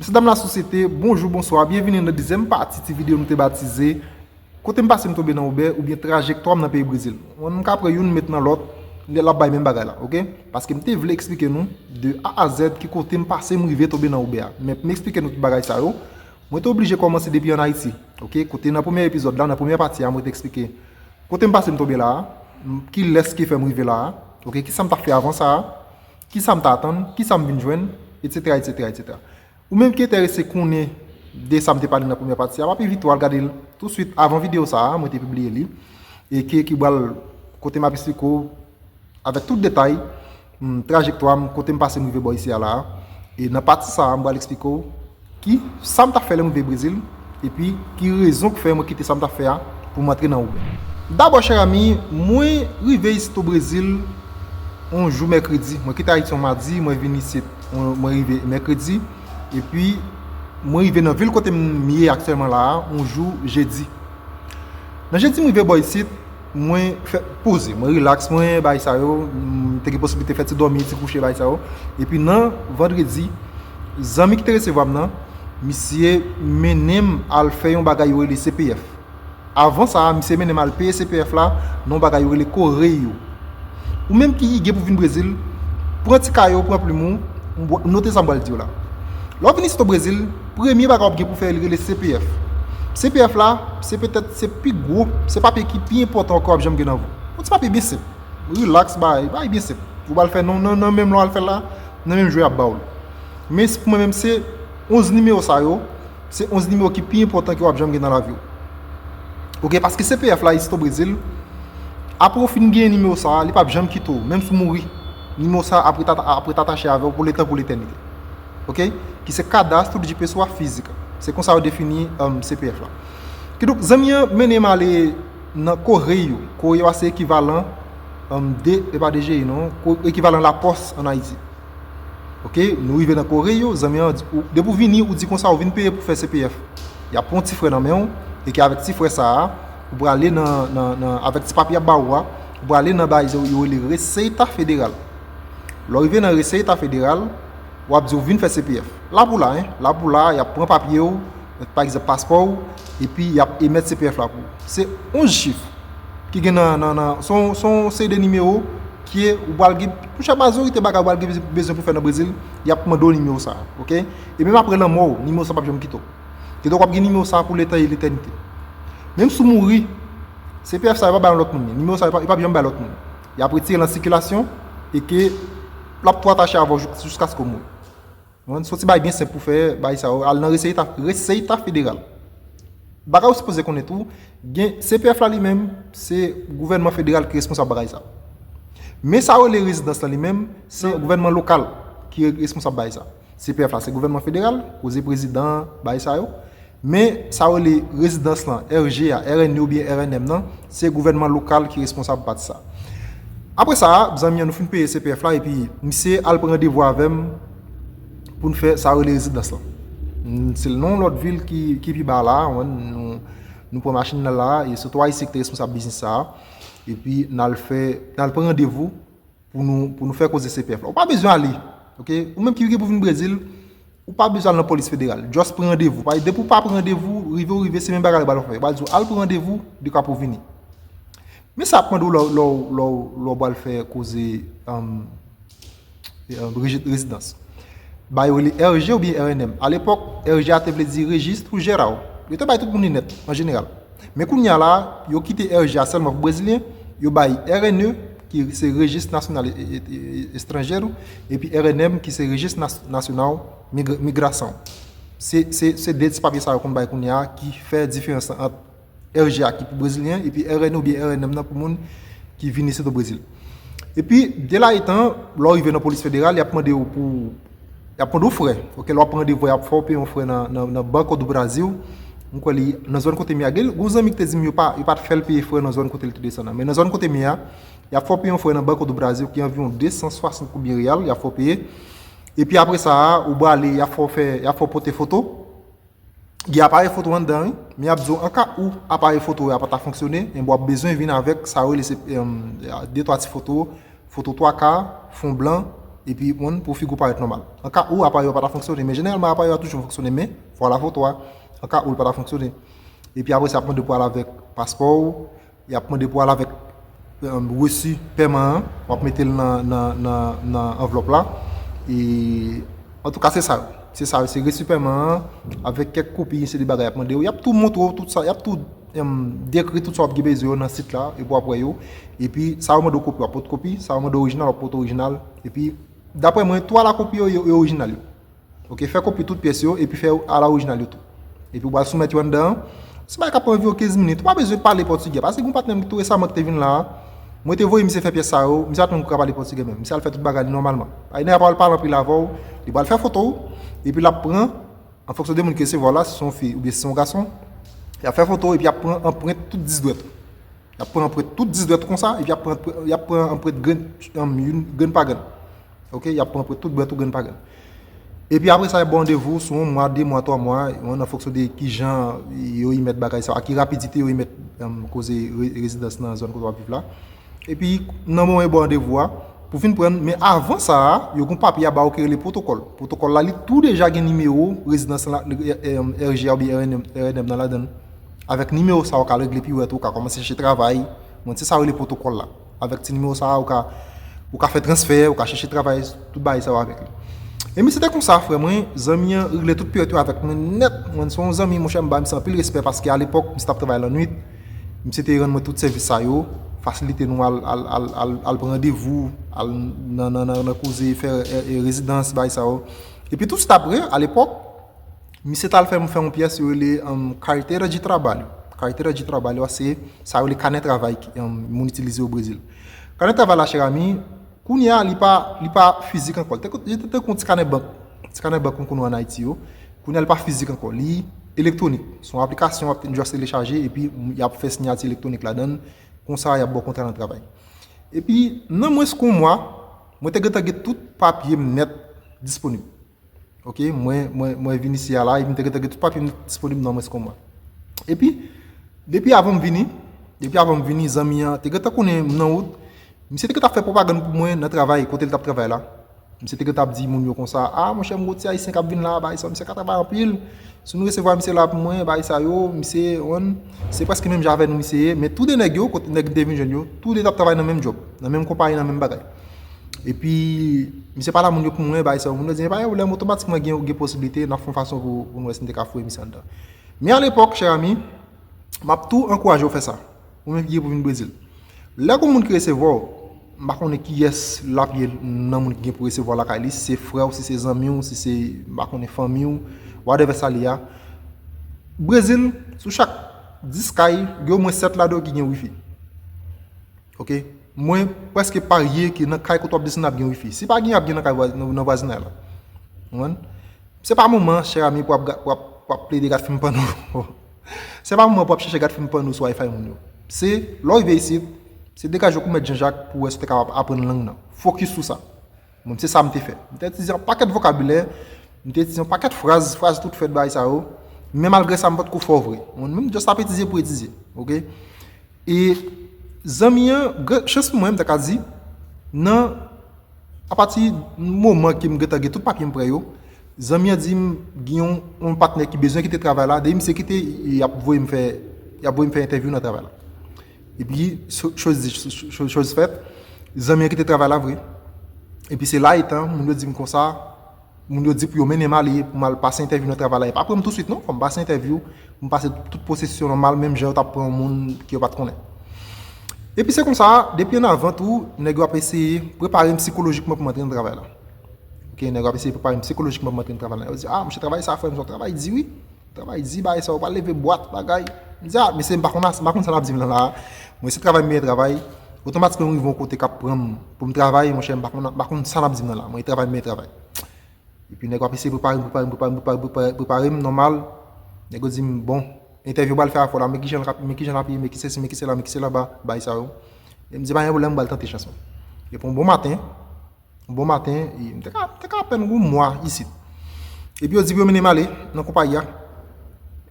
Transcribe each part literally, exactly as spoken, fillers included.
Mesye dam lasosyete, bonjou, bonswa, byenvini nan dezyèm pati ti videyo nou te batize Kote m pase m tonbe nan Oubè oubyen trajektwa m nan peyi Brezil. Mwen, m ka pran youn met nan lòt, l ap bay menm bagay la, oke? Paske m te vle eksplike nou de A a Z ki kote m pase m rive tonbe nan Oubè a. Men pou m eksplike nou tout bagay sa yo, mwen te oblije kòmanse depi ann Ayiti, oke? Kote nan premye epizòd la, nan premyè pati a, mwen te eksplike kote m pase m tonbe la a, m- kilès ki fè m rive la a, oke? Kisa m t ap fè avan sa a, kisa m t atann, kisa m vin jwenn, etsetera, etsetera, etsetera. Ou menm ki enterese konnen de sa m te pale nan premyè pati a, m ap envite w al gade l touswit avan videyo sa a, mwen te pibliye li, e ke ki pral kote m ap eksplike w avèk tout detay, mm, trajektwa m, kote m pase m rive bò isi a la a. E nan pati sa a, m pral eksplike w ki sa m t ap fè lè m rive Brezil, epi ki rezon k fè mwen kite sa m t ap fè a pou m antre nan Uber. Dabò, chè ami, mwen rive isit o Brezil yon jou mèkredi. Mwen kite Ayiti yon madi, mwen vin isit, mwen, mwen rive mèkredi, epi mwen rive nan vil kote m ye aktyèlman la a, yon jou jedi. Nan jedi m rive bò isit, mwen fè poze, mwen rilaks, mwen bay sa yo, m te gen posiblite fè ti dòmi, ti kouche, bay sa yo. Epi nan vandredi, zanmi ki te resevwa m nan, misye mennen m al fè yon bagay yo rele C P F. Avan sa a, misye mennen m al peye C P F la nan yon bagay yo rele Correio. Ou menm ki gen pou vin Brezil, pran ti kaye w, pran plim ou, m- note sa m pral di w la. Lè w vin isit o Brezil, premye bagay w ap gen pou fè, li rele C P F. C P F la, se petèt, se pi gwo, se papye ki pi enpòtan ke w ap janm gen nan vi w. Yon ti papye byen senp. Rilaks, bay, bay byen senp. Ou pral fè nan, nan, nan menm lè w al fè l la, nan menm jou y ap ba w l. Men pou mwen menm, se onz nimewo sa yo, se onz nimewo ki pi enpòtan ke w ap janm gen nan lavi w. Oke, paske C P F la isit o Brezil, apre w fin genyen nimewo sa a, li p ap janm kite w, menm si w mouri, nimewo sa a ap ret ata- ap ret atache avè w pou letan pou letènite. Oke? Ki se Cadastro de Pessoa Física. Se konsa yo defini, um, C P F la. Kidonk, zanmi an mennen m ale nan Correio. Correio a se ekivalan, um, de, e pa D G I non, ko- ekivalan lapòs ann Ayiti. Oke, nou rive nan Correio, zanmi an di, ou- depi w vini, ou di konsa, ou vin peye pou fè C P F. Y ap pran yon ti frè nan men w, e ke avèk ti frè sa a, ou prale nan, nan, nan, avèk ti papye y ap ba ou a, ou prale nan bagay yo rele Receita Federal. Lè w rive nan Receita Federal, w ap di w vin fè C P F. La pou la, en, la pou la, y ap pran papye w, pa egzanp, paspò w, epi y ap emèt C P F la pou ou. Se onz chif ki gen nan, nan, nan, se yon, se yon seri de nimewo ki ou pral gen, monchè, majorite bagay ou pral gen bezwen pou fè nan Brezil, y ap mande w nimewo sa a, oke? E menm apre lanmò w, nimewo sa p ap janm kite w. Kidonk w ap gen nimewo sa a pou letan e letènite. Menm si w mouri, C P F sa yo pa bay yon lòt moun li. Nimewo sa yo pa, yo p ap janm bay lòt moun. Y ap retire l nan sikilasyon e ke l ap tou atache avè w jis- jiskaske w mouri. Konprann? Se yon ti bagay byen senp pou fè bagay sa yo. Al nan Receita, Receita Federal. Bagay ou sipoze konnen tou, gen C P F la li menm, se gouvènman federal ki responsab bagay sa. Men sa yo rele rezidans lan li menm, se gouvènman lokal ki responsab bagay sa. C P F la se gouvènman federal, koze prezidan, bagay sa yo. Men sa yo rele rezidans lan, R G a, R N E oubyen R N M nan, se gouvènman lokal ki responsab pati sa. Apre sa, zanmi an, nou fin peye C P F la, epi misye al pran randevou avè m pou n fè sa yo rele rezidans lan. Mm, se nan yon lòt vil ki, ki pi ba la, nou, nou pran machin nan la, e se twa ayisyen ki te responsab biznis sa a. Epi n al fè, n al pran randevou pou nou, pou nou fè koze C P F la. Ou pa bezwen ale, oke? Ou menm ki gen pou vin Brezil, ou pa bezwen al nan polis federal. Just pran randevou. Paske depi ou pa pran randevou, rive ou rive, se menm bagay la yo pral fè. Yo pral di w al pran randevou, dekwa pou w vini. Men sa ap mande w lè w- lè w- lè w- lè w pral fè koze, um, e, um, reji- rezidans. Ba yo rele R G oubyen R N M. Alepòk, R G a te vle di Registro Geral. Yo te bay tout moun li nèt, an jeneral. Men kounye a la, yo kite R G a sèlman pou brezilyen, yo bay R N E, ki se Rejis Nasyonal e- e- e- Estranjeiro, epi R N M, ki se Rejis Nas- Nasyonal Migra- Migrasaun. Se, se, se de ti papye sa yo konn bay kounye a ki fè diferans lan ant R G a ki pou brezilyen, epi R N E oubyen R N M nan pou moun ki vin isit o Brezil. Epi, de la etan, lè w rive nan polis federal, y ap mande w pou, y ap mande w frè. Oke, lè w ap pran randevou, y ap fè w peye yon frè nan, nan, nan Banco do Brasil. Mwen kwè li nan zòn kote m ye a. Gen yon zanmi ki te di m yo pa, yo pa t fè l peye frè nan zòn kote l te desann nan. Men nan zòn kote m ye a, y ap fè w peye yon frè nan Banco do Brasil ki anviwon de san swasant koubyen reyal, y ap fè w peye. Epi apre sa a, ou prale, y ap fè w fè, y ap fè w pote foto. Gen aparèy foto anndan, wi, men y ap di w, anka ou aparèy foto w a pa ta fonksyone, enben w ap bezwen vin avèk sa yo rele se, em, de twa ti foto, foto twa ka, fon blan, Epi, moun, pou figi w parèt nòmal. An ka ou, aparèy ou pa ta fonksyone, men jeneralman, aparèy ou a toujou fonksyone, men, vwala foto a, an ka ou, l pa ta fonksyone. Epi apre sa, y ap mande w pou al avèk paspò w, y ap mande pou al avèk, um, resi pèman an, w ap mete l nan, nan, nan, nan anvlòp la. E, antouka, se sa yo. Se sa yo, se resi pèman an, avèk kèk kopi, se de bagay y ap mande w. Y ap tou montre w tout sa, y ap tou, um, dekri tout sa w ap gen bezwen yo nan sit la, epi w ap wè yo. Epi, sa yo mande w kopi, w ap pot kopi, sa yo mande w orijinal, w ap pot orijinal. Epi, daprè mwen, twa la kopi yo, yo, yo orijinal yo. Ok, fè kopi tout pyès yo, epi fè yo ala orijinal yo tou. Epi w pral soumèt yo anndan an. Se bagay k ap pran anviwon kenz minit. Ou pa bezwen pale pòtigè, paske gen patnè m tou resaman ki te vin la a. Mwen te voye misye fè pyès sa yo, misye pa t menm ka pale pòtigè menm. Misye al fè tout bagay li nòmalman. Ay nèg la pral pale anpil avè w, li pral fè foto w, epi l ap pran, an fonksyon de moun ki resevwa w la, si se yon fi oubyen si se yon gason, y ap fè foto w, epi y ap pran anprent tout dis dwèt ou. Y ap pran anprent tout dis dwèt ou konsa, epi y ap pran, y ap pran anprent grenn, um, youn, grenn pa grenn. Ok, y ap pran anprent tout dwèt ou grenn pa grenn. Epi apre sa, y ap ba w randevou sou yon mwa, de mwa, twa mwa, an fonksyon de kijan yo remèt bagay sa, a ki rapidite yo remèt, um, koze re-, rezidans nan zòn kote w ap viv la. Epi, nan moman yo ba w randevou a, pou vin pran, men avan sa a, yo gen yon papye a ba w ki rele pwotokòl. Pwotokòl la, li tou deja gen nimewo rezidans la, R G a oubyen R N M, R N M nan ladan l. Avèk nimewo sa a, ou ka regle piwèt ou, ou ka kòmanse chèche travay. Bon, se sa yo rele pwotokòl la. Avèk ti nimewo sa a, ou ka, ou ka fè transfè, ou ka chèche travay, tout bagay sa yo avèk li. E misye te konsa, frè mwen, zanmi an regle tout piwèt yo avèk mwen nèt. Mwen, se yon zanmi, monchè, m ba misye anpil respè, paske alepòk, misye t ap travay lannwit. Misye te rann mwen tout sèvis sa yo, fasilite nou al, al, al, al, al pran randevou, al nan, nan, nan, nan koze, fè, e, e, rezidans, bagay sa yo. Epi tou swit apre, alepòk, misye t al fè m fè yon pyès yo rele, um, carteira de trabalho. Carteira de trabalho a se sa yo rele kanè travay ki, um, moun itilize o Brezil. Kanè travay la, chè ami, kounye a li pa, li pa fizik ankò. Li te, li te, te kon ti kanè bank. Ti kanè bank konn ou an Ayiti yo. Kounye a li pa fizik ankò. Li elektwonik. Se yon aplikasyon w ap just telechaje epi y ap fè siyati elektwonik ladan l. Konsa y ap ba w kontra nan travay. Epi nan mwens ke yon mwa, mwen te gentan gen tout papye m nèt disponib. Ok, mwen, mwen, mwen vin isi a la, epi m te gentan gen tout papye m disponib nan mwens ke yon mwa. Epi, depi avan m vini, depi avan m vini, zanmi an te gentan konnen m nan wout. Misye te gentan ap fè pwopagann pou mwen nan travay, kote l t ap travay la. Misye te gentan ap di moun yo konsa, "A, monchè, m gon ti ayisyen k ap vin la, bagay sa, misye ka travay anpil. Si nou resevwa misye la pou mwen, bagay sa yo, misye, on, se prèske menm jan avè nou misye ye." Men tou de nèg yo, kote nèg m te vin jwenn yo, tou de t ap travay nan menm djòb, nan menm konpayi, nan menm bagay. Epi, misye pale a moun yo pou mwen, bagay sa yo. Moun yo di, "E pa gen pwoblèm, otomatikman gen, gen posiblite, n ap fè yon fason pou, pou nou wè si n te ka foure misye anndan." Men alepòk, chè ami, m ap tou ankouraje w fè sa. Ou menm ki gen pou vin Brezil. Lè gon moun ki resevwa w, m pa konnen kiyès l ap ye nan moun ki gen pou resevwa w lakay li, si se frè w, si se zanmi w, si se, m pa konnen, fanmi w, whatever sa l ye a. Brezil, sou chak dis kay, gen omwen sèt ladan yo ki gen wifi. Ok? Mwen prèske parye ke nan kay kote w ap desann ap gen wifi. Si pa gen, ap gen nan kay vwa-, nan, nan vwazinay la. Ou konprann? Se pa moman, chè ami, pou ap, pou ap, pou ap plede gad fim pòno. Se pa moman pou ap chèche gad fim pòno sou Wi-Fi moun yo. Se, lè w rive isit, se degaje w kou mèt Janjak pou w wè si w te kapab aprann lang nan. Fokis sou sa. Mwen, se sa m te fè. M te itilize yon pakèt vokabilè, m te itilize yon pakèt fraz, fraz tout fèt, bagay sa yo. Men malgre sa, m pa t ko fò vre. Mwen menm, just ap itilize pou itilize. Ok? E zanmi an, gran chans pou mwen, m ta ka di, nan, apati moman ke m gentan gen tout papye m prè yo, zanmi an di m gen yon, yon patnè ki bezwen kite travay la, depi misye kite, y ap voye m fè, y ap voye m fè entèvyou nan travay la. Epi, cho-, choz di, cho-, cho-, choz fèt, zanmi an kite travay la vre. Epi se la etan, moun yo di m konsa, moun yo di pou yo mennen m ale, pou m al pase entèvyou nan travay la. Yo pa pran m touswit non, fò m pase entèvyou, pou m pase tout pwosesyon nòmal, menm jan yo t ap pran yon moun ke yo pa t konnen. Epi se konsa, depi ann avan tou, nèg yo ap eseye prepare m sikolojikman pou m antre nan travay la. Ok, nèg yo ap eseye prepare m sikolojikman pou m antre nan travay la. Yo di, "A, monchè, travay sa, frè m, se yon travay di, wi. Travay di, bagay sa, ou pral leve bwat, bagay." M di, "A, mesye, m pa konn, m pa konn sa n ap di m nan la a. Mwen, se travay m bezwen travay." Otomatikman, m rive yon kote k ap pran m pou m travay, monchè, m pa konn, m pa konn sa n ap di m nan la. Mwen, travay m bezwen travay. Epi nèg yo ap eseye prepare m, prepare m, prepare m, prepare, prepare, prepare m nòmal. Nèg yo di m, "Bon, entèvyou w pral fè avè w la, men kijan l ap, men kijan l ap ye, men ki sesi, men ki sela, men ki sela, ba, bagay sa yo." E m di, "Pa gen pwoblèm, m pral tante chans mwen." Epi yon bon maten, yon bon maten, e m te ka, m te ka apèn gon mwa isit. Epi yo di pou yo mennen m ale nan konpayi a.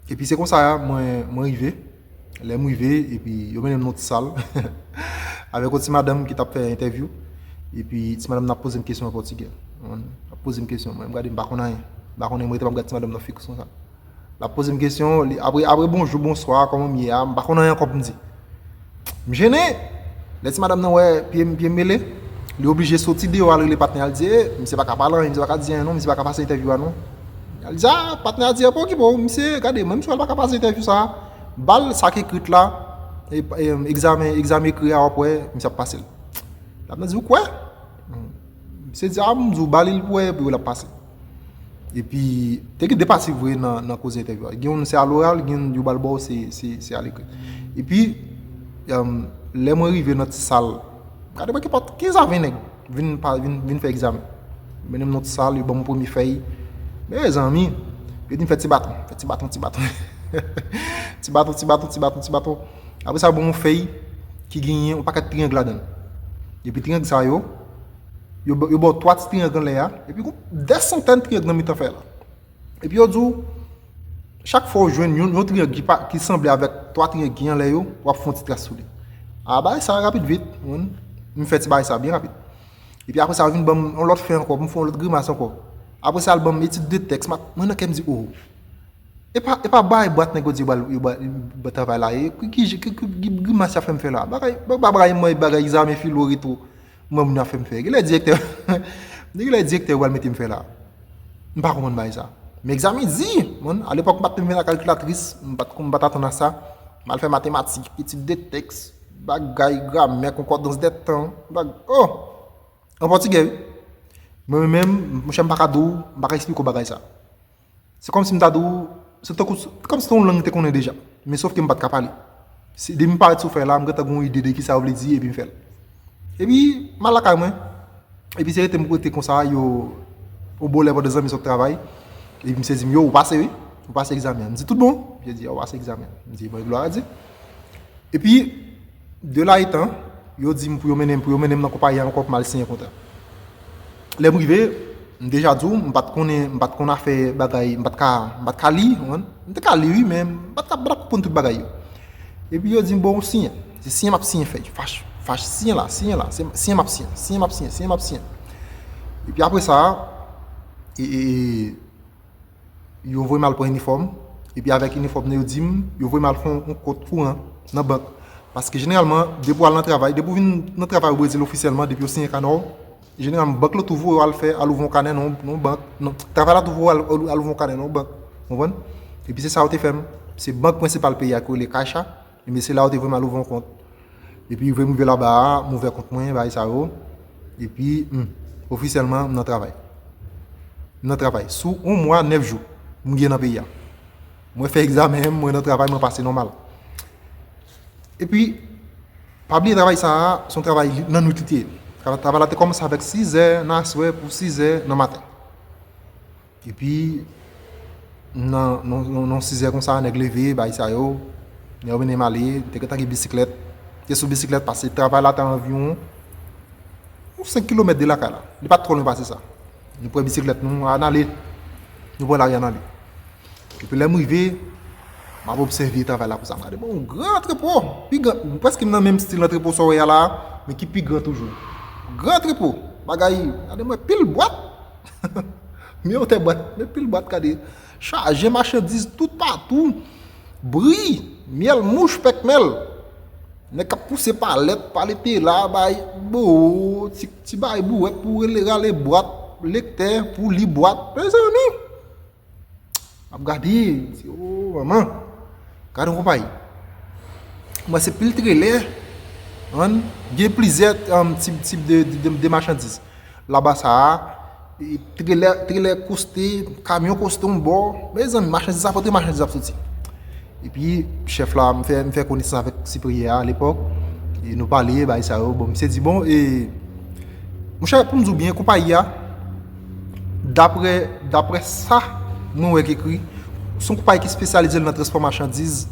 Epi se konsa mwen, mwen rive. Lè m rive, epi yo mennen m nan yon ti sal avèk yon ti madanm ki t ap fè entèvyou. Epi ti madanm nan ap poze m kesyon an pòtigè. L ap poze m kesyon, mwen m gade, m pa konn anyen. M pa konnen, m rete m ap gade ti madanm nan fiks konsa. L ap poze m kesyon, li, apre, apre bonjou, bonswa, kòman m ye a, m pa konn anyen ankò pou m di. M jennen. Lè ti madanm nan wè pye m, pye m mele, li oblije soti deyò al rele patnè a, l di, "E, misye pa ka pale anyen, misye pa ka di anyen non, misye pa ka pase entèvyou a non." L di, "A, patnè a di, a, pa okipe w, misye, gade, menm si w wè l pa ka pase entèvyou sa a, ba l sa k ekri la, e, e, egzamen, egzamen ekri a, w ap wè, misye ap pase l." L ap nan di, "Ou kwè?" Hmm. Misye di, "A, m di w, ba li l pou wè, epi w wè l ap pase." Epi, te gen de pati vre nan, nan koze entèvyou a. Gen youn se aloral, gen youn yo ba l ba w se, se, se alekri. Epi, em, lè mwen rive nan ti sal, gade mwen, gen pa t kenz a ven nèg vin, pa, vin, vin fè egzamen. Mennen m nan ti sal, yo ban m yon premye fèy. Mezanmi, yo di m fè ti baton, fè ti baton, ti baton. Ti baton, ti baton, ti baton, ti baton. Apre sa, yo ban m yon fèy ki genyen yon pakèt triyang ladan l. Epi triyang sa yo, yo, ba- yo ba w twa ti triyang anlè a, epi gon dè santèn triyang nan mitan fèy la. Epi yo di w, chak fwa w jwenn yon, yon triyang ki, pa, ki sanble avèk twa triyang ki anlè yo, w ap fè yon ti tras sou li. A, bagay sa rapid vit, w konprann? M fè ti bagay sa byen rapid. Epi apre sa, yo vin ban m yon lòt fèy ankò, pou m fè yon lòt grimas ankò. Apre sa, yo ban m etid de tèks, m ap- mwen nan kè m di, "Oh, e pa, e pa bay bwat nèg yo di yo ba, yo ba, ba travay la ye, ki, ki, ki, ki, ki grimas y ap fè m fè la?" Bagay, ba- ba- bagay, mwen, bagay egzamen filo, retwo, mwen moun yo ap fè m fè. Genlè direktè, genlè direktè yo pral mete m fè la. M pa konprann bagay sa. Men egzamen di, mwen, alepòk, m pa t menm vin ak kalkilatris, m pa t, m pa t atann a sa. M al fè matematik, etid de tèks, bagay, gramè, konkòdans dè tan, bag, oh! An pòtigè, wi. Mwen menm, monchè, m pa ka di w, m pa ka eksplike w bagay sa. Se kòmsi m ta di w, se tankou, se kòmsi se yon lang m te konnen deja. Men sòf ke m pa t ka pale. Se, depi m parèt sou fèy la, m gentan gen yon ide de kisa yo vle di, epi m fè l. Epi, m al lakay mwen. Epi se rete m rete konsa, yo, yon bon lè pandan zanmi sot travay. Epi misye di m, "Yo, ou pase, wi. Ou pase egzamen an." M di, "Tout bon?" Misye di, "Ou pase egzamen an." M di, "Bon, glwa a Dye." Epi, de la etan, yo di m pou yo mennen m, pou yo mennen m nan konpayi a ankò pou m al siyen kontra. Lè m rive, m deja di w, m pa t konnen, m pa t konn afè bagay, m pa t ka, m pa t ka li, w konprann? M te ka li, wi, men m pa t ka, m pa t ap konprann tout bagay yo. Epi yo di m, "Bon, ou siyen." Se siyen m ap siyen fèy. Fach, fach, siyen la, siyen la, se siyen m ap siyen, siyen m ap siyen, siyen m ap siyen. Epi apre sa, e, e, e, yo voye m al pran inifòm. Epi avèk inifòm nan, yo di m, yo voye m al fè yon kont kouran nan bank. Paske jeneralman, depi w al nan travay, depi w vin nan travay o Brezil ofisyèlman, depi yo siyen kanè w, jeneralman, bank la tou voye w al fè, al ouvri yon kanè nan, nan yon bank. Non, travay la tou voye w al, al, al ouvri yon kanè nan yon bank. Ou konprann? Epi se sa yo te fè m. Se bank prensipal peyi a ki rele Caixa. Ebyen, se la yo te voye m al ouvri yon kont. Epi, vre m rive laba a, m ouvè kont mwen, bagay sa yo. Epi, hmm, ofisyèlman, m nan travay. M nan travay. Sou yon mwa, nèf jou, m gen nan peyi a. Mwen fè egzamen m, mwen nan travay, mwen pase nòmal. Epi, pa bliye travay sa a, se yon travay li- nan nwit li te ye. Travay, travay la te kòmanse avèk sizè nan aswè pou sizè nan maten. Epi, nan, nan, nan, nan sizè konsa, nèg leve, bay sa yo, nèg yo mennen m ale, m te gentan gen bisiklèt. Te sou bisiklèt, pase travay la te anviwon yon senk kilomèt de lakay la. Li pa t twò lwen pase sa. Nou pran bisiklèt nou, ann ale. Nou pran lari, ann ale. Epi lè m rive, m ap obsève travay la konsa. M gade, bon, yon gran antrepo. Pi gran, prèske nan menm estil antrepo sa w wè a la, men ki pi gran toujou. Gran antrepo. Bagay, gade mwen, pil bwat. Men yon tè bwat, men pil bwat, gade. Chaje machandiz tout patou. Bri, myèl, mouch, pèkmèl. Nèg k ap pouse palèt, palete la, bay, bo, ti, ti bay bouwèt pou rele, rale bwat, lektè pou li bwat. Mezanmi! M ap gade, m di, "O, manman, gade yon konpayi." M wè se pil trelè, konprann? Gen plizyè, um, tip, tip de, de, de, de machandiz. Laba sa a, e, trelè, trelè koste, kamyon koste yon bò. Mezanmi, machandiz ap antre, machandiz ap soti. Epi, chèf la, m fè, m fè konesans avèk siperyè a alepòk. E nou pale, bagay sa yo. Bon, misye di, "Bon, e, monchè, pou m di w byen, konpayi a, daprè, daprè sa mwen wè k ekri, se yon konpayi ki espesyalize l nan transpò machandiz,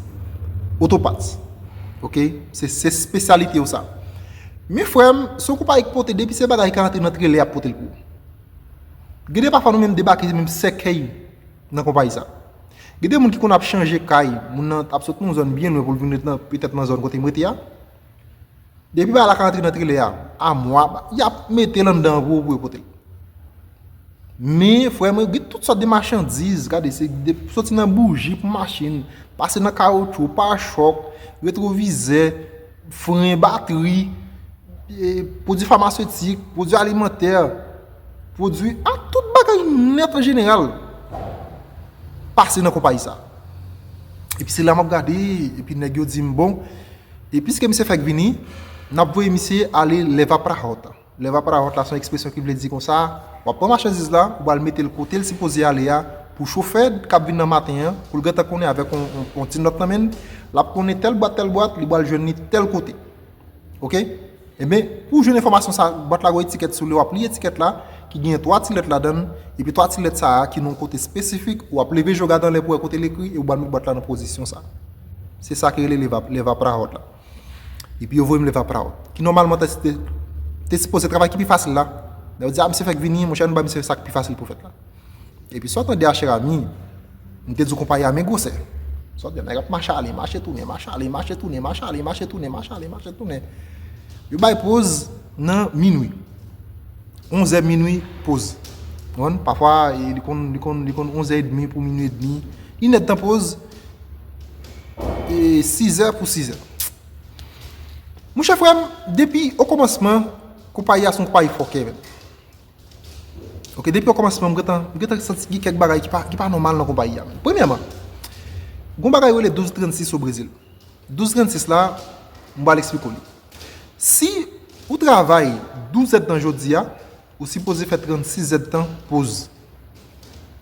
otopat." Oke? Se, se espesyalite yo sa. Men frè m, se yon konpayi ki pote, depi se bagay ki antre nan trelè, y ap pote l pou ou. Gen de pafwa nou menm debake, menm sèkèy nan konpayi sa. Gen de moun ki konn ap chanje kay, moun nan ap sot nan yon zòn byen lwen pou l vin ret nan, petèt nan zòn kote m rete a. Depi bagay la ka rantre nan trelè a, amwa, y ap mete l anndan pou, pou yo pote l. Men, frè mwen, gen tout sòt de machandiz, gade, se de, soti nan bouji pou machin, pase nan kawotchou, pachòk, retwovizè, fren, batri, e, pwodui famasetik, pwodui alimantè, pwodui, a, tout bagay nèt an jeneral pase nan konpayi sa. Epi se la m ap gade, epi nèg yo di m, bon, e piske misye fèk vini, n ap voye misye ale leva prahota. Leva prahota la se yon ekspresyon ki vle di konsa, w ap pran machandiz la, ou pral mete l kote l sipoze ale a, pou chofè k ap vin nan maten an, pou l gentan konnen avèk yon, yon, yon ti nòt nan men l, l ap konnen tèl bwat, tèl bwat, li pral jwenn li tèl kote. Oke? Ebyen, pou jwenn enfòmasyon sa, bwat la gen yon etikèt sou li, w ap li etikèt la, ki gen twa ti lèt ladan l, epi twa ti lèt sa a ki nan yon kote espesifik, w ap leve je w gade anlè pou wè kote l ekri, e w pral met bwat la nan pozisyon sa. Se sa ki rele leva, leva prahot la. Epi yo voye m leva prahot. Ki nòmalman te, te, te sipoze travay ki pi fasil la. Lè yo di, a, misye fèk vini, monchè, nou ba misye sa k pi fasil pou fèt la. Epi sa w tande a, chè ami, m te di w konpayi a men gwosè. Sa w tande, nèg ap mache ale, mache tounen, mache ale, mache tounen, mache ale, mache tounen, mache ale, mache tounen. Yo bay poz nan minwi. Onzè minwi, poz. Konprann? Pafwa, e, li konn, li konn, li konn onzè edmi pou minwi edmi. Inèdtan poz, e, sizè pou sizè. Monchè frè m, depi okòmansman, konpayi a se yon konpayi fòkè, menm. Oke, depi okòmansman, m gentan, m gentan santi gen kèk bagay ki pa, ki pa nòmal nan konpayi a, menm. Premyèman, gen yon bagay yo rele douz trannsis o Brezil. Douz trannsis la, m pral eksplike w li. Si ou travay douz èdtan jodi a, ou sipoze fè trannsis èdtan poz.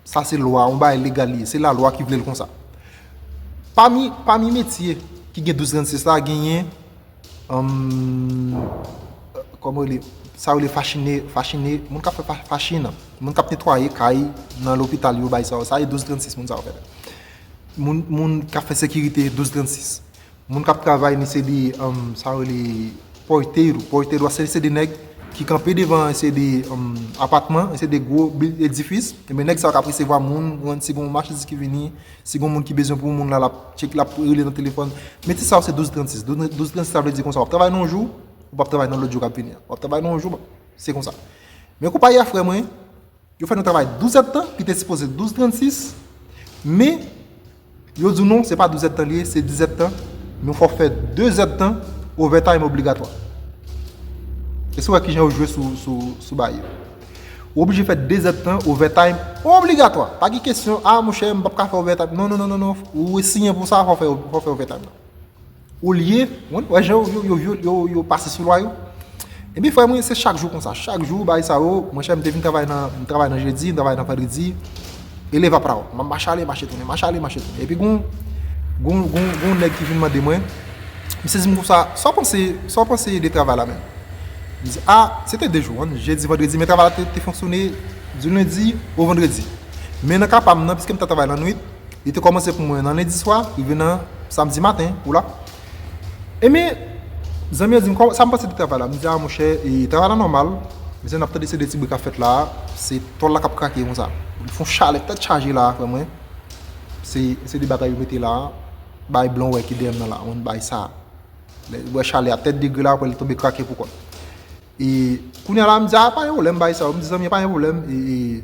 Sa se lwa, yon bagay legal li ye. Se lalwa ki vle l konsa. Pami, pami metye ki gen douz trannsis la, genyen, um, kòman rele, sa yo rele fachine, fachine, moun k ap fè fa-, fachina, moun k ap netwaye kay nan lopital yo, bay sa yo, sa e douz trannsis moun sa yo fè. Moun, moun k ap fè sekirite, douz trannsis. Moun k ap travay nan se de, um, sa yo rele porteiro. Porteiro a se, se de nèg ki kanpe devan se de, um, apatman, se de gwo bi-, edifis. Ebyen, nèg sa yo k ap resevwa moun, si gen yon machandiz ki vini, si gen yon moun ki bezwen pou moun la, l ap tchek, l ap rele nan telefòn. Metye sa yo se douz trannsis. Douz, douz trannsis la vle di konsa, w ap travay nan yon jou, ou p ap travay nan lòt jou k ap vini an. W ap travay nan yon jou, se konsa. Men konpayi a, frè mwen, yo fè nou travay douz èdtan, ki te sipoze douz trannsis, men yo di w non, se pa douz èdtan li ye, se diz èdtan, men fò w fè de zèdtan overtime obligatwa. E si w wè kijan yo jwe sou, sou, sou bagay yo. Ou oblije fè de zèdtan overtime obligatwa. Pa gen kesyon, a, monchè, m p ap ka fè overtime. Non, non, non, non, non. Ou siyen pou sa, fò w fè, fò w fè overtime nan. Olye, w wè jan yo, yo, yo, yo, yo pase sou lwa yo. Epi frè mwen, se chak jou konsa. Chak jou, bagay sa yo, monchè, m te vin travay nan, m travay nan jedi, m travay nan vandredi. E leva pra w. M ap mache ale, mache tounen, mache ale, mache tounen. Epi gon, gon, gon, gon nèg ki vin mande mwen, misye di m konsa, sa w panse, sa w panse de travay la menm? M di, a, se te de jou, wi, jedi, vandredi, men travay la te, te fonksyone di lendi o vandredi. Men nan ka pa m nan, piske m ta travay lannwit, li te kòmanse pou mwen nan lendi swa, rive nan samdi maten, ou la. Ebyen, zanmi yo di m, "Kòman, sa m panse de travay la?" M di, "A, monchè, e, travay la nòmal. Men se n ap tande se de ti bri k ap fèt la, se tòl la k ap krake konsa. Li fè yon chalè tèt chaje la, frè mwen. Se, se de bagay yo mete la, bay blan wè ki dèyè m nan la, mwen bay sa. Lè, wè chalè a tèt degre la, apre li tonbe krake pou kòl." E, kounye a la, m di, "A, pa gen pwoblèm, bay sa yo." M di, "Zanmi, pa gen pwoblèm, e, e,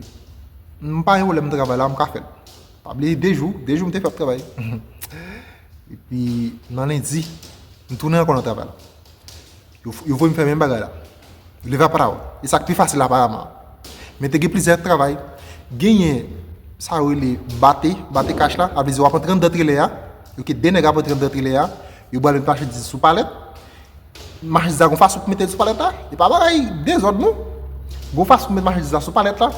m pa gen pwoblèm nan travay la, m ka fè l." Pa bliye de jou, de jou m te fè ap travay. Epi, nan lendi, m tounen ankò nan travay la. Yo, yo voye m fè menm bagay la. Leva pra w. E sa k pi fasil aparaman. Men te gen plizyè travay. Genyen, sa yo rele bate, bate kach la, sa vle di w ap antre anndan trelè a, oke, de nèg ap antre anndan trelè a, yo pral met machandiz sou palèt, machandiz la gon fason pou mete l sou palèt la, e pa bagay dezòd non. Gon fason pou met machandiz la sou palèt la,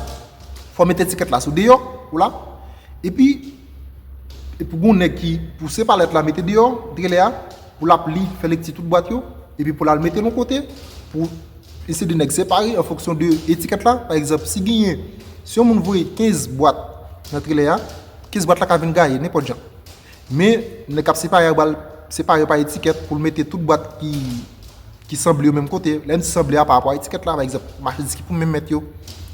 fò w mete etikèt la sou deyò, ou la. Epi, epi gon nèg ki pouse palèt la mete deyò, trelè a, pou l ap li, fè lekti tout bwat yo, epi pou l al mete l yon kote, pou eseye de nèg separe an fonksyon de etikèt la. Pa egzanp, si genyen, si yon moun voye kenz bwat nan trelè a, kenz bwat la ka vin gaye, nenpòt jan. Men, nèg k ap separe a, yo pral separe pa etikèt pou l mete tout bwat ki, ki sanble yo menm kote. Lè m di sanble a, pa rapò a etikèt la, pa egzanp, machandiz ki pou menm mèt yo,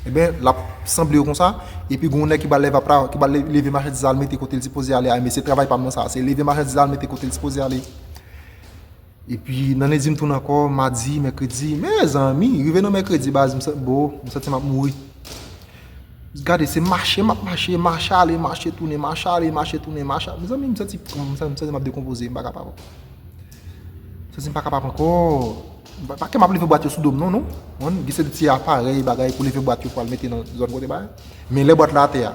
ebyen, l ap sanble yo konsa, epi gen yon nèg ki pral leve ap la, ki pral le-, leve machandiz la al mete kote l sipoze ale a, men se travay pa m nan sa, se leve machandiz la al mete kote l sipoze ale. Epi nan lendi m tounen ankò, madi, mèkredi. Mezanmi, rive nan mèkredi, baz, m sa- bro, m santi m ap mouri. Gade, se mache m ap mache, mache ale, mache tounen, mache ale, mache tounen, mache. Mezanmi, m santi, m santi, m santi m ap dekonpoze, m pa kapab. M santi m pa kapab ankò. Pa, pa kè m ap leve bwat yo sou do m, non, non. Mwen, gen se de ti aparèy, bagay pou leve bwat yo pou al mete nan zòn kote bagay. Men lè bwat la atè a,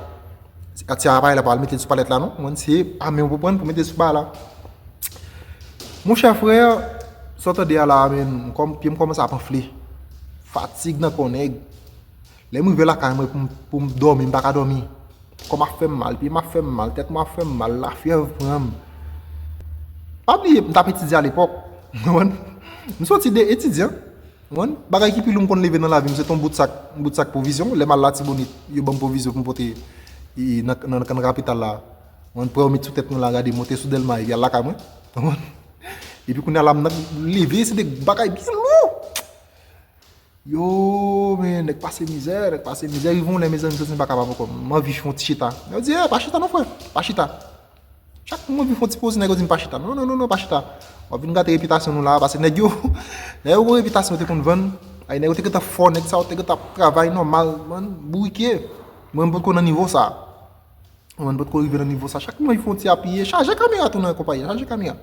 ti aparèy la pa al mete l sou palèt la, non. Mwen, se a men w pou pran pou mete sou bagay la. Monchè frè, sa w tande a la, men, kòm pye m kòmanse ap anfle. Fatig nan kò nèg. Lè m rive lakay mwen pou m, pou m dòmi, m pa ka dòmi. Kò m ap fè m mal, pye m ap fè m mal, tèt mwen ap fè m mal, lafyèv pran m. Pa bliye, m t ap etidye alepòk. Konprann? M soti de etidyan. Konprann? Bagay ki pi lou m konn leve nan lavi m, se t on bout sak, on bout sak pwovizyon. Lè m al Latibonit, yo ban m pwovizyon pou m pote e, nan, nan, nan kapital la. Konprann? Pran yo met sou tèt mwen la, gade, monte sou Dèlma, epi al lakay mwen. Konprann? Epi kounye a la, m nan leve, se de bagay byen lou. Yo, men, nèg pase mizè, nèg pase mizè, rive yon lè, mezanmi, m santi m pa kapab ankò. M anvi fè yon ti chita. Yo di, eh, pa chita non, frè, pa chita. Chak mwen anvi fè yon ti poze, nèg yo di m pa chita. Non, non, non, non, pa chita. W ap vin gate repitasyon nou la, paske nèg yo, nèg yo gon repitasyon yo te konn vann. Ay, nèg yo te gentan fò, nèg sa yo te gentan ap travay nòmal, man, bourike. Mwen, m potko nan nivo sa. Mwen, m potko rive nan nivo sa. Chak mwen fè yon ti apiye, chaje kamera tou nan konpayi a, chaje kamera.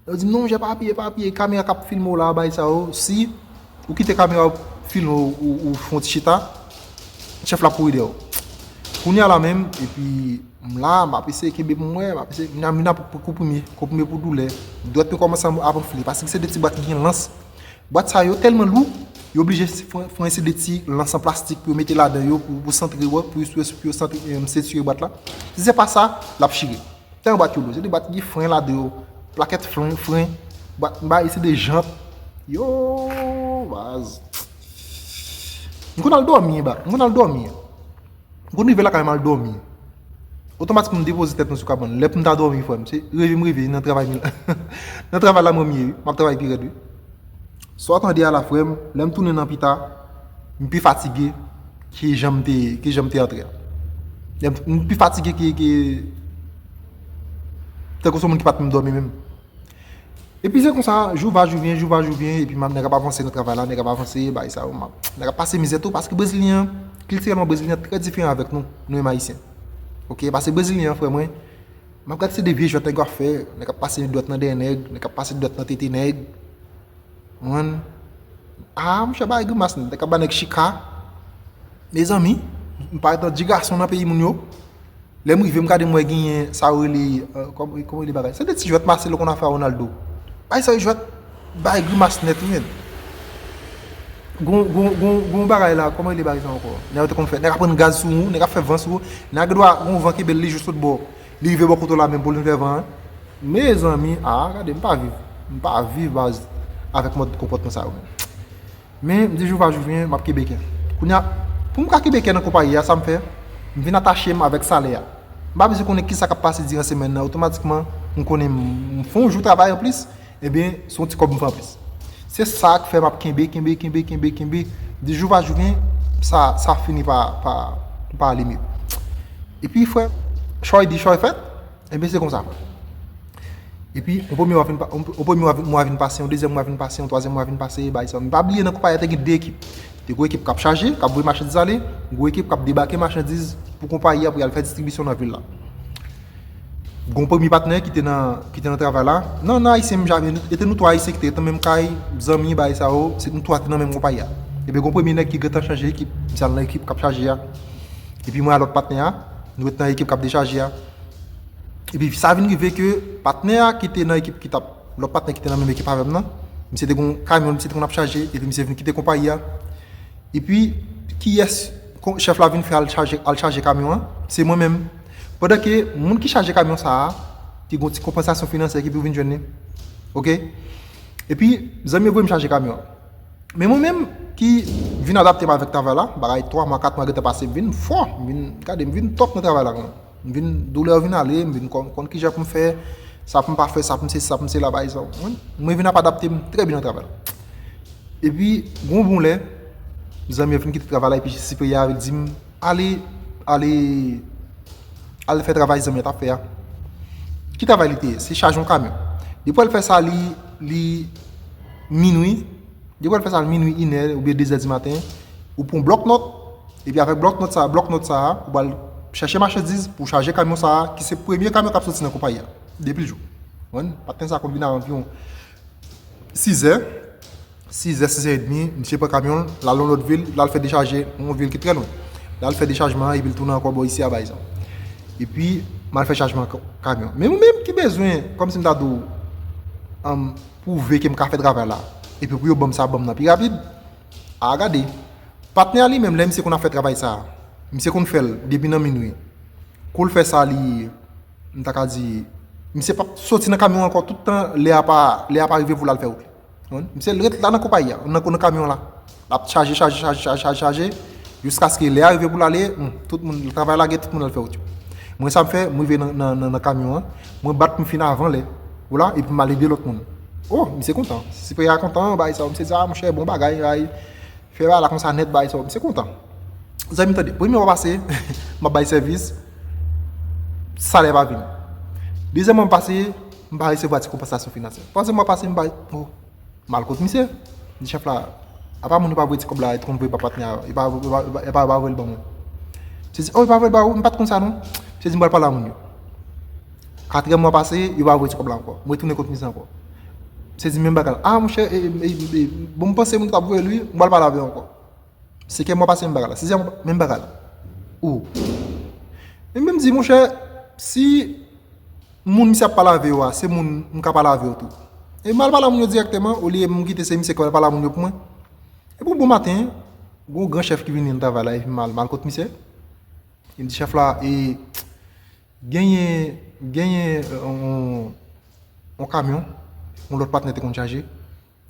Yo di m, non, monchè, pa apiye, pa apiye, kamera k ap filme w la, bagay sa yo. Si ou kite kamera filme w, ou, ou fè yon ti chita, chèf la kouri dèyè w. Kounye a la menm, epi m la, m ap eseye kenbe pou m wè, m ap eseye, m nan, m nan pou konprime, konprime pou doulè. Dwèt yo kòmanse ap anfle, paske se de ti bwat ki gen lans. Bwat sa yo tèlman lou, yo oblije fè, fè yon seri de ti lans an plastik pou yo mete ladan yo, pou, pou santre, pou, pou, pou yo santre, em, sentire bwat la. Si se pa sa, l ap chire. Tèlman bwat yo lou, se de bwat ki gen fren ladan yo, plakèt fren, fren, bwat, bay, se de jant. Yo, baz. M konn al dòmi, ba, m konn al dòmi. M konn rive lakay m al dòmi. Otomatikman, m depoze tèt mwen sou kabann. Lè pou m ta dòmi, frè m, se reve m reve nan travay m, nan travay la mwen m ye, wi. M ap travay pi rèd, wi. Sa w tande a la, frè m, lè m tounen nan pita, m pi fatige ke jan m te, ke jan m te antre a. Lè m, m pi fatige ke, ke, tankou se yon moun ki pa t menm dòmi menm. Epi se konsa, jou va, jou vyen, jou va, jou vyen, epi m ap, nèg ap avanse nan travay la, nèg ap avanse, bagay sa yo, m ap, nèg ap pase mizè tou, paske Brezilyen an, kiltirèlman, Brezilyen an trè diferan avèk nou, nou menm Ayisyen. Oke, paske Brezilyen an, frè mwen, m ap gade se de vye jwèt nèg yo ap fè, nèg ap pase dwèt nan dèyè nèg, nèg ap pase dwèt nan tete nèg. Mwen, a, monchè, bagay grimas, nèg ap ba nèg chika. Mezanmi, m parèt an ti gason nan peyi moun yo. Lè m rive, m gade, m wè genyen sa yo rele, euh, kòm, kòman rele bagay? Se de ti jwèt Marcelo konn ap fè a Ronaldo. Bagay sa yo jwèt, bagay grimas nèt, wi, men. Gon, gon, gon, gon bagay la, kòman rele bagay sa ankò? Nèg yo te konn fè, nèg ap pran gaz sou ou, nèg ap fè van sou ou, nèg ap gen dwa gon van kenbe l, li jis sot bò, li rive bò kote w la menm pou l vin fè van an. Mezanmi, a, gade, m pa viv, m pa viv baz avèk mòd konpòtman sa yo, men. Men, m di jou va jou vyen, m ap kenbe kè. Kounye a, pou m ka kenbe kè nan konpayi a, sa m fè? M vin atache m avèk salè a. M pa bezwen konnen kisa k ap pase diran semèn nan, otomatikman, m konnen m, m fè yon jou travay anplis, ebyen, se yon ti kòb m fè anplis. Se sa k fè m ap kenbe, kenbe, kenbe, kenbe, kenbe. M di jou va jou vyen, sa, sa fini pa, pa, pa ale mye. Epi, frè, choy di, choy fèt. Ebyen, se konsa, frè. Epi, yon premye mwa vin pa-, yon, yon premye mwa vin, mwa vin pase, yon dezyèm mwa vin pase, yon twazyèm mwa vin pase, bagay sa. Men pa bliye, nan konpayi a te gen de ekip. Te gen yon ekip k ap chaje, k ap voye machandiz ale, gen yon ekip k ap debake machandiz pou konpayi a pou y al fè distribisyon nan vil la. Gen yon premye patnè ki te nan, ki te nan travay la. Non, nan Ayisyen m, e te nou twa Ayisyen ki te ret nan menm kay, zanmi, bagay sa yo, se nou twa te nan menm konpayi a. Epi gen yon premye nèg ki gentan chanje ekip, misye al nan ekip k ap chaje a. Epi mwen a lòt patnè a, nou ret nan ekip k ap dechaje a. Epi sa vin rive ke patnè a ki te nan ekip ki t ap, lòt patnè ki te nan menm ekip avè m nan, misye te gen yon kamyon, misye te konn ap chaje, epi misye vin kite konpayi a. Epi, kiyès kon-, chèf la vin fè al chaje, al chaje kamyon an? Se mwen menm. Pandan ke moun ki chaje kamyon sa a, te gen yon ti konpansasyon finansyè ki pou vin jwenn li. Oke? Epi, zanmi yo voye m chaje kamyon an. Men mwen menm ki vin adapte m avèk travay la, bagay twa mwa, kat mwa gentan pase, m vin fò, m vin, gade, m vin top nan travay la, kanmenm. M vin, doulè yo vin ale, m vin konn, konn kijan pou m fè, sa pou m pa fè, sa pou m sesi, sa pou m sela, bagay sa. Mwen, mwen vin ap adapte m trè byen nan travay la. Epi, gon bon lè, zanmi an vin kite travay la, epi siperyè a di m, ale, ale, al fè travay zanmi an t ap fè a. Ki travay li te ye? Se chaje yon kamyon. Li pral fè sa, li, li minwi, depi w al fè sa minwi, inè oubyen dezè di maten, ou pran blòk nòt, epi avèk blòk nòt sa, blòk nòt sa a, ou pral chèche machandiz pou chaje kamyon sa a, ki se premye kamyon k ap soti nan konpayi a, depi l jou. Konprann? Patnè sa a konn vin a anviwon sizè, sizè, sizè edmi, misye pran kamyon l, l al nan lòt vil, l al fè dechaje nan yon vil ki trè lwen. L al fè dechajman an, epi l tounen ankò bò isi a bay sa. Epi, m al fè chajman ka-, kamyon. Men ou menm ki bezwen, kòmsi m ta di w, anm, pwouve ke m ka fè travay la, epi pou yo ban m sa, ban m nan pi rapid, a gade. Patnè a li menm, lè misye konn ap fè travay sa a, misye konn fè l depi nan minwi. Kou l fè sa, li, m ta ka di, misye p ap soti nan kamyon ankò tout tan lè a pa, lè a pa rive pou l al fè wout li. Konprann? Misye ret la nan konpayi a, nan, nan kamyon la. L ap chaje, chaje, chaje, chaje, chaje, chaje, jiskaske lè a rive pou l ale, hmm, tout moun, travay lage, tout moun al fè wout yo. Mwen, sa m fè, m rive nan, nan, nan, nan kamyon an, mwen bat pou m fin avan lè. Ou la, epi m al ede lòt moun. Oh, misye kontan. Siperyè a kontan, bay sa, misye di, ah, monchè, bon bagay, bay. Fè bagay la konsa nèt, bay sa, misye kontan. Zanmi, tande, premye mwa pase, m ap bay sèvis, salè pa vini. Dezyèm mwa pase, m pa resevwa ti konpansasyon finansyè. Twazyèm mwa pase, m bay, oh, m al kot misye. M di chèf la, apa moun yo pa voye ti kòb la, yo t konn voye ba patnè a, yo pa, yo pa, yo pa, yo pa voye l ban mwen. Misye di, oh, yo pa voye l ba ou, m pa t konn sa non. Misye di, m pral pale a moun yo. Katriyèm mwa pase, yo pa voye ti kòb la ankò. M retounen kot misye ankò. Misye di menm bagay la. Ah, monchè, e, e, e, e, bon, m panse moun t ap voye l wi, m pral pale avè yo ankò. Senkyèm mwa pase, menm bagay la. Sizyèm mwa, menm bagay la. Ou. E m di, monchè, si moun misye ap pale avè yo a, se moun m ka pale avè yo tou. E m al pale a moun yo dirèkteman, olye m kite se misye k al pale a moun yo pou mwen. Epi yon bon maten, gon gran chèf ki vini nan travay la, epi m al, m al kot misye. Li di chèf la, e, genyen, genyen, e, yon, yon kamyon, yon lòt patnè te konn chaje.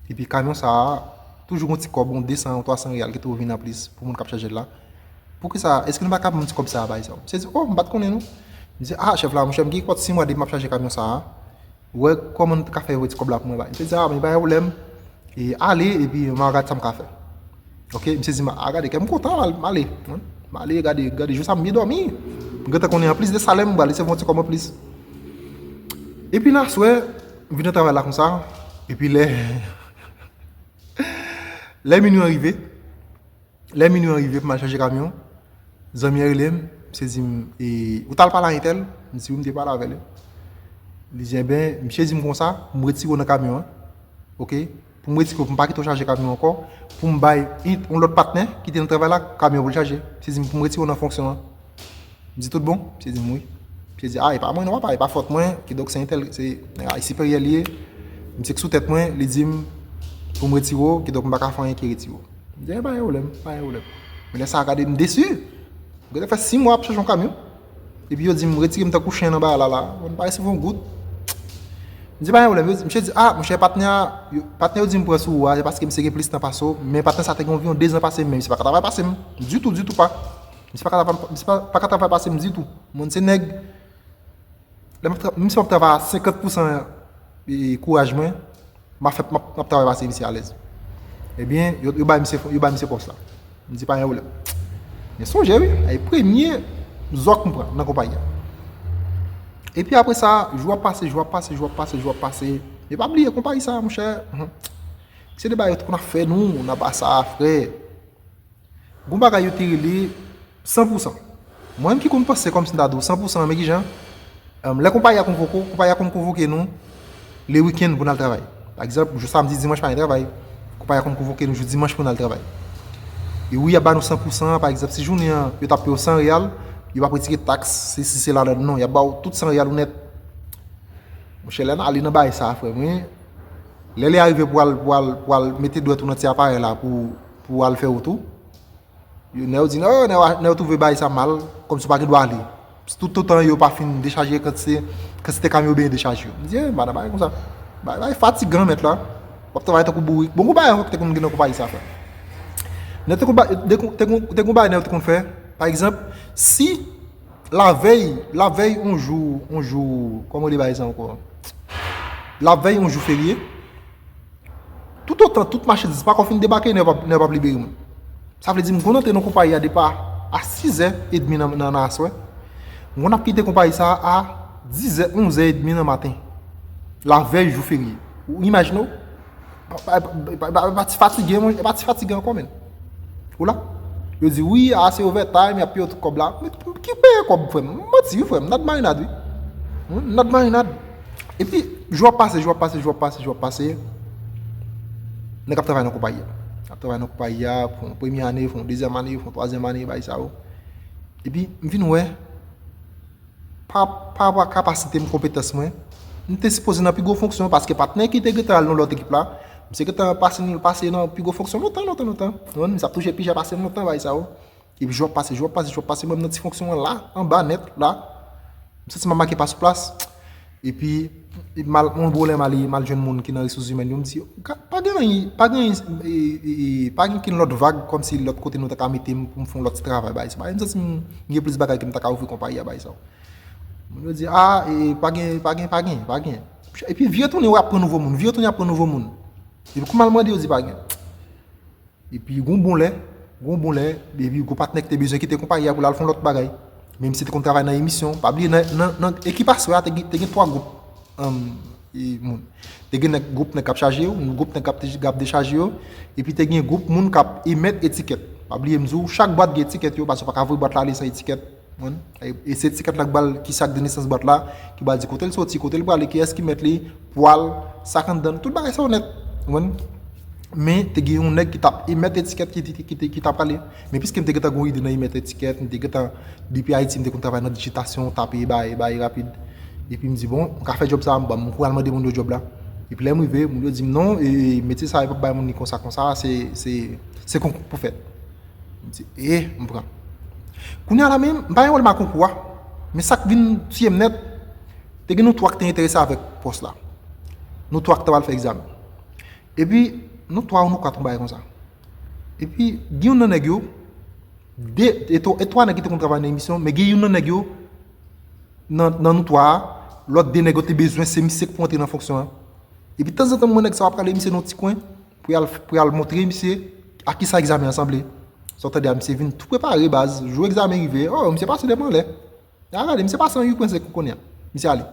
Epi kamyon sa a, toujou gon ti kòb, yon de san, yon twa san reyal ki toujou vin anplis pou moun k ap chaje l la. Poukisa, èske nou pa ka pran ti kòb sa a bay sa? Misye di, oh, m pa t konnen non. M di, ah, chèf la, monchè, m gen kòt sis mwa depi m ap chaje kamyon sa a. Wè kòman n ka fè voye ti kòb la pou mwen bay. Misye di, ah, men pa gen pwoblèm. E ale, epi m a gad sa m ka fè. Ok, misye di, m a gade, kè m kontan, m al-, m ale. M ale, gade, gade, jou sa m byen dòmi. M gentan konnen anplis de salè m, m pral resevwa yon ti kòb anplis. Epi nan aswè, m vin nan travay la konsa. Epi lè, lè minwi an rive, lè minwi an rive pou m al chaje kamyon, zanmi an rele m, misye di m, e, ou t al pale a entèl? M di, wi, m te pale avè l. Li di, enben, misye di m konsa, pou m retire w nan kamyon an. Ok? Pou m retire w, pou m pa kite w chaje kamyon ankò, pou m bay yon, yon lòt patnè ki te nan travay la, kamyon pou l chaje. Misye di m pou m retire w nan fonksyon an. M di, tout bon? Misye di m wi. Misye di, ah, e pa mwen non, papa, e pa fòt mwen, kidonk se entèl, se nèg la, e siperyè li ye. Misye k sou tèt mwen, li di m pou m retire w, kidonk m pa ka fè anyen ke retire w. M di, e pa gen pwoblèm, pa gen pwoblèm. Men lè sa a, gade m desi. M gentan fè sis mwa ap chache yon kamyon. Epi yo di m retire m tankou chen nan bagay la la. Mwen pa resevwa yon goud. M di, pa gen pwoblèm. Yo di, misye di, ah, monchè, patnè a, yo, patnè yo di m pran sou ou a, se paske misye gen plis tan pase w, men patnè sa te gen anviwon dezan pase m, men misye pa ka travay pase m. Ditou, ditou pa. Misye pa ka travay, misye pa, pa ka travay pase m ditou. Moun se nèg, lè m ap tra-, menm si m ap travay a senkant pousan, e, kouraj mwen, m ap fè, m ap, m ap travay pase misye alèz. Ebyen, yo, yo bay misye, yo bay misye pòs la. M di, pa gen pwoblèm. Men sonje wi, e premye zòk m pran nan konpayi a. Epi apre sa, jou ap pase, jou ap pase, jou ap pase, jou ap pase. Men pa bliye konpayi sa, monchè. Mhm. Se de bagay yo te konn ap fè nou, nan ba sa, frè. Gon bagay yo te rele san pou san. Mwen menm ki konn panse kòmsi m ta di w san pou san, men kijan, em, lè konpayi a konvoke w, konpayi a konn konvoke nou le wikenn pou n al travay. Pa egzanp, jou samdi, dimanch pa gen travay. Konpayi a konn konvoke nou jou dimanch pou n al travay. E wi, y ap ba nou san pou san an, pa egzanp, si jounen an, yo t ap peye w san reyal, yo p ap retire taks, sesi, sela ladan, non, y ap ba w tout san reyal ou nèt. Monchè, lè n ale nan bagay sa a, frè mwen, lè lè a rive pou al, pou al, pou al mete dwèt ou nan ti aparèy la pou, pou al fè wout ou, yo, nèg yo di, oh, nèg yo, nèg yo twouve bagay sa mal, kòmsi w pa gen dwa ale. Toutotan yo pa fin dechaje kantite, kantite kamyon yo benyen dechaje yo. M di, eh, madan, bagay konsa. Bagay, bagay fatigan, mèt la. W ap travay tankou bourik. Bon, gon bagay ankò ki te konn gen nan konpayi sa, frè. Nèg te konn ba-, te konn, te konn, te konn bagay nèg yo te konn fè. Pa egzanp, si lavèy, lavèy yon jou, yon jou, kòman rele bagay sa ankò? Lavèy yon jou ferye, toutotan tout machandiz pa ko fin debake, nèg yo p ap, nèg yo p ap libere moun. Sa vle di, m konn antre nan konpayi a depi a sizè edmi nan, nan, nan aswè. M konn ap kite konpayi sa a dizè, onzè edmi nan maten. Lavèy jou ferye. Ou imajine w? Pa, pa, pa, pa, pa ti fatige, mon, pa ti fatige ankò, menn. Ou la? Yo di, wi, a, se overtime, y ap peye w tout kòb la. Men ki peye kòb, frè m? Manti, wi, frè m. N a t marinad, wi. Hmm, n a t marinad. Epi, jou ap pase, jou ap pase, jou ap pase, jou ap pase. Nèg ap travay nan konpayi a. Ap travay nan konpayi a, fè yon premye ane, fè yon dezyèm ane, fè yon twazyèm ane, bagay sa yo. Epi, m vin wè, pa, pa rapò a kapasite m, konpetans mwen, m te sipoze nan pi gwo fonksyon, paske patnè ki te gentan al nan lòt ekip la, misye gentan pase, pase nan pi gwo fonksyon lontan, lontan, lontan. Ou konprann? Misye ap touche pi chè pase m lontan, bagay sa yo. Epi jou ap pase, jou ap pase, jou ap pase, mwen m nan ti fonksyon an la, anba nèt, la. M santi m ap make pa sou plas. Epi, epi mal, yon bon lè m ale, m al jwenn moun ki nan resous imèn yo, m di, "Ka- pa gen anyen, pa gen anyen, e, e, e, pa gen okenn lòt vag, kòmsi lòt kote nou ta ka mete m pou m fè yon lòt ti travay, bagay sa." M santi m gen plis bagay ke m ta ka ofri konpayi a, bagay sa yo. Moun yo di, "A, e, pa gen, pa gen, pa gen, pa gen." Epi vire tounen, w ap pran nouvo moun, vire tounen, ap pran nouvo moun. Epi kou m al mande, yo di, "Pa gen." Epi gon bon lè, gon bon lè, epi gon patnè ki te bezwen kite konpayi a pou l al fè yon lòt bagay. Men misye te konn travay nan emisyon. Pa bliye, nan, nan, nan ekip aswè a, te gen, te gen twa gwoup, um, e, moun. Te gen nèg, gwoup nèg k ap chaje yo, gwoup nèg k ap, k ap dechaje yo, epi te gen gwoup moun k ap emèt etikèt. Pa bliye, m di w, chak bwat gen etikèt yo, paske w pa ka voye bwat la ale san etikèt. Ou konprann? E, e se etikèt la k ba l ki se ak de nesans bwat la, ki ba l di kote l soti, kote l prale, kiyès ki mèt li, pwa l, sa k anndan l, tout bagay sa yo nèt. Ou konprann? Men te gen yon nèg ki t ap emèt etikèt ki, ki, ki, ki, ki t ap prale. Men piske m te gentan gen yon ide nan emèt etikèt, m te gentan, depi Ayiti, m te konn travay nan dijitasyon, tape, bay, bay rapid. Epi m di, "Bon, m ka fè djòb sa a, m, m pral mande moun yo djòb la." Epi lè m rive, moun yo di m, "Non, e, e, metye sa a, yo p ap bay moun li konsa, konsa, se, se, se konkou k pou fèt." M di, "E, m pran." Kounye a la menm, m pa gen pwoblèm ak konkou a. Men sa k vin tiye m nèt, te gen nou twa ki te enterese avèk pòs la. Nou twa ki t ap al fè egzamen. Epi, nou twa ou nou kat, yon bagay konsa. Epi, gen youn nan nèg yo, de, e twa, e twa nèg ki te konn travay nan emisyon, men gen youn nan nèg yo, nan, nan nou twa a, lòt de nèg yo te bezwen, se misye k pou antre nan fonksyon an. Epi tanzantan, m wè nèg sa a ap prale misye nan yon ti kwen pou y al, pou y al montre misye a kisa egzamen an sanble. Sa w tande a, misye vin tou prepare, baz. Jou egzamen rive, o, misye pase depi anlè. A gade, misye pase an uit pwen senk kounye a. Misye ale.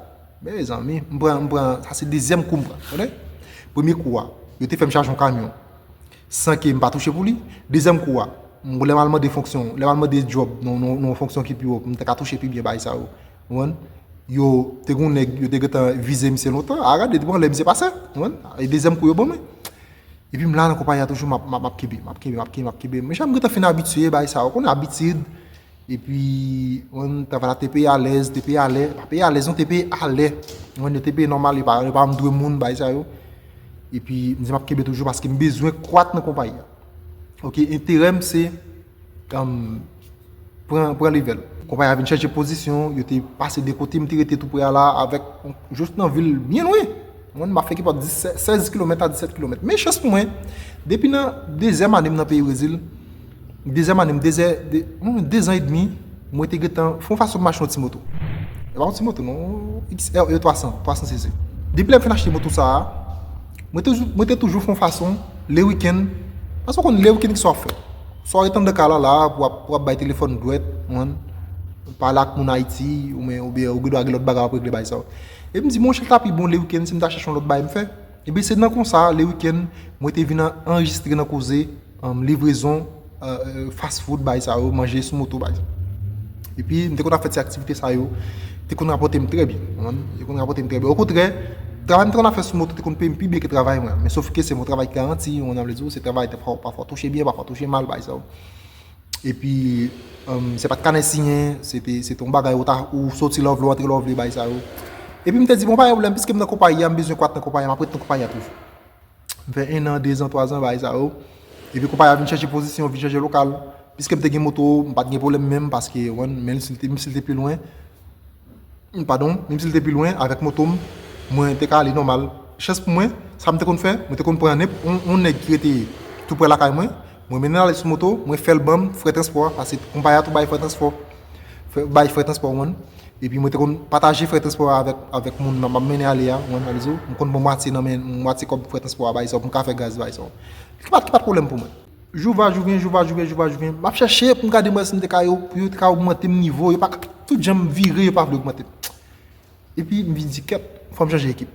Mezanmi, m pran, m pran, sa se dezyèm kou m pran, konnen? Premye kou a, yo te fè m chaje yon kamyon san ke m pa touche pou li. Dezyèm kou a, m, lè m al mande fonksyon, lè m al mande djòb nan, nan, nan yon fonksyon ki pi wo, m te ka touche pi byen bagay sa yo. Ou konprann? Yo te gen yon nèg, yo te gentan vize misye lontan. A gade, depi anlè misye pase. Ou konprann? E dezyèm kou yo ban mwen. Epi m la nan konpayi a toujou, m ap, m ap, m ap kenbe, m ap kenbe, m ap kenbe, m ap kenbe. Men jan m gentan fin abitye bagay sa yo, ou konnen abitid. Epi, ou konprann, travay la te peye alèz, te peye alè, pa peye alèz, non, te peye alè. Ou konprann, yo te peye nòmal, yo pa, yo pa dwe moun, bagay sa yo. Epi, m di m ap kenbe toujou paske m bezwen kwat nan konpayi a. Oke, enterè m se, um, pran, pran level. Konpayi a vin chanje pozisyon, yo te pase de kote m te rete tou pre a la, avèk, jis nan vil byen lwen. Mwen, m ap fè ki pòt disèt, sèz kilomèt a disèt kilomèt. Men chans pou mwen, depi nan dezyèm ane m nan peyi Brezil, dezyèm ane m, dezè, de, hmm, dezan edmi, mwen te gentan fè yon fason pou m achte yon ti moto. E pa yon ti moto, non, X R E twa san, twa san C C. Depi lè m fin achte moto sa a, mwen te, mwen te toujou fè yon fason, le wikenn, paske w konn le wikenn ki sa w ap fè. Swa w ret anndan kay la, la, pou w ap, pou w ap bay telefòn dwèt, ou konprann, pale ak moun Ayiti, oubyen, oubyen ou gen dwa gen lòt bagay w ap regle, bagay sa yo. Epi m di, monchè, l ta pi bon le wikenn si m ta chèche yon lòt bagay m fè. Epi se nan konsa, le wikenn, mwen te vin an-, anrejistre nan koze, um, livrezon, euh, euh, fast food, bagay sa yo, manje sou moto, bagay sa. Epi m te konn ap fè ti aktivite sa yo, te konn rapòte m trè byen, ou konprann? Te konn rapòte m trè byen. Okontrè, travay m te konn ap fè sou moto te konn peye m pi byen ke travay mwen. Men sof ke se yon travay ki garanti, ou konprann, sa vle di w, se travay, pafwa, pafwa w touche byen, pafwa w touche mal, bagay sa yo. Epi, um, se pa t kanè siyen, se te, se te yon bagay ou ta, ou soti lè w vle, w antre lè w vle, bagay sa yo. Epi m te di, bon, pa gen pwoblèm, piske m nan konpayi a, m bezwen kwat nan konpayi a, m ap ret nan konpayi a toujou. M fè en an, dezan, twazan, bagay sa yo. Epi konpayi a vin chanje pozisyon, vin chanje lokal. Piske m te gen moto, m pa t gen pwoblèm menm, paske, ou konprann, menm si l te, menm si l te pi lwen, padon, menm si l te pi lwen, avèk moto m, mwen te ka ale nòmal. Chans pou mwen, sa m te konn fè, mwen te konn pran nenp-, yon, yon nèg ki rete tou prè lakay mwen, mwen mennen l ale sou moto, mwen fè l ban m frè transpò a, paske konpayi a tou bay frè transpò. Frè, bay frè transpò, ou konprann. Epi mwen te konn pataje frè transpò a avèk, avèk moun m ap mennen ale a, ou konprann, sa vle di w, m konn pran mwatye nan men, mwatye kòb frè transpò a, bay sa, pou m ka fè gaz, bay sa. Ki pa t, ki pa t pwoblèm pou mwen. Jou va, jou vyen, jou va, jou vyen, jou va, jou vyen. M ap chèche pou m gade mwen si m te ka yo, pou yo te ka ogmante m nivo. Yo pa, tout jan m vire, yo pa vle ogmante m. Epi m vin di, kèt, fò m chanje ekip.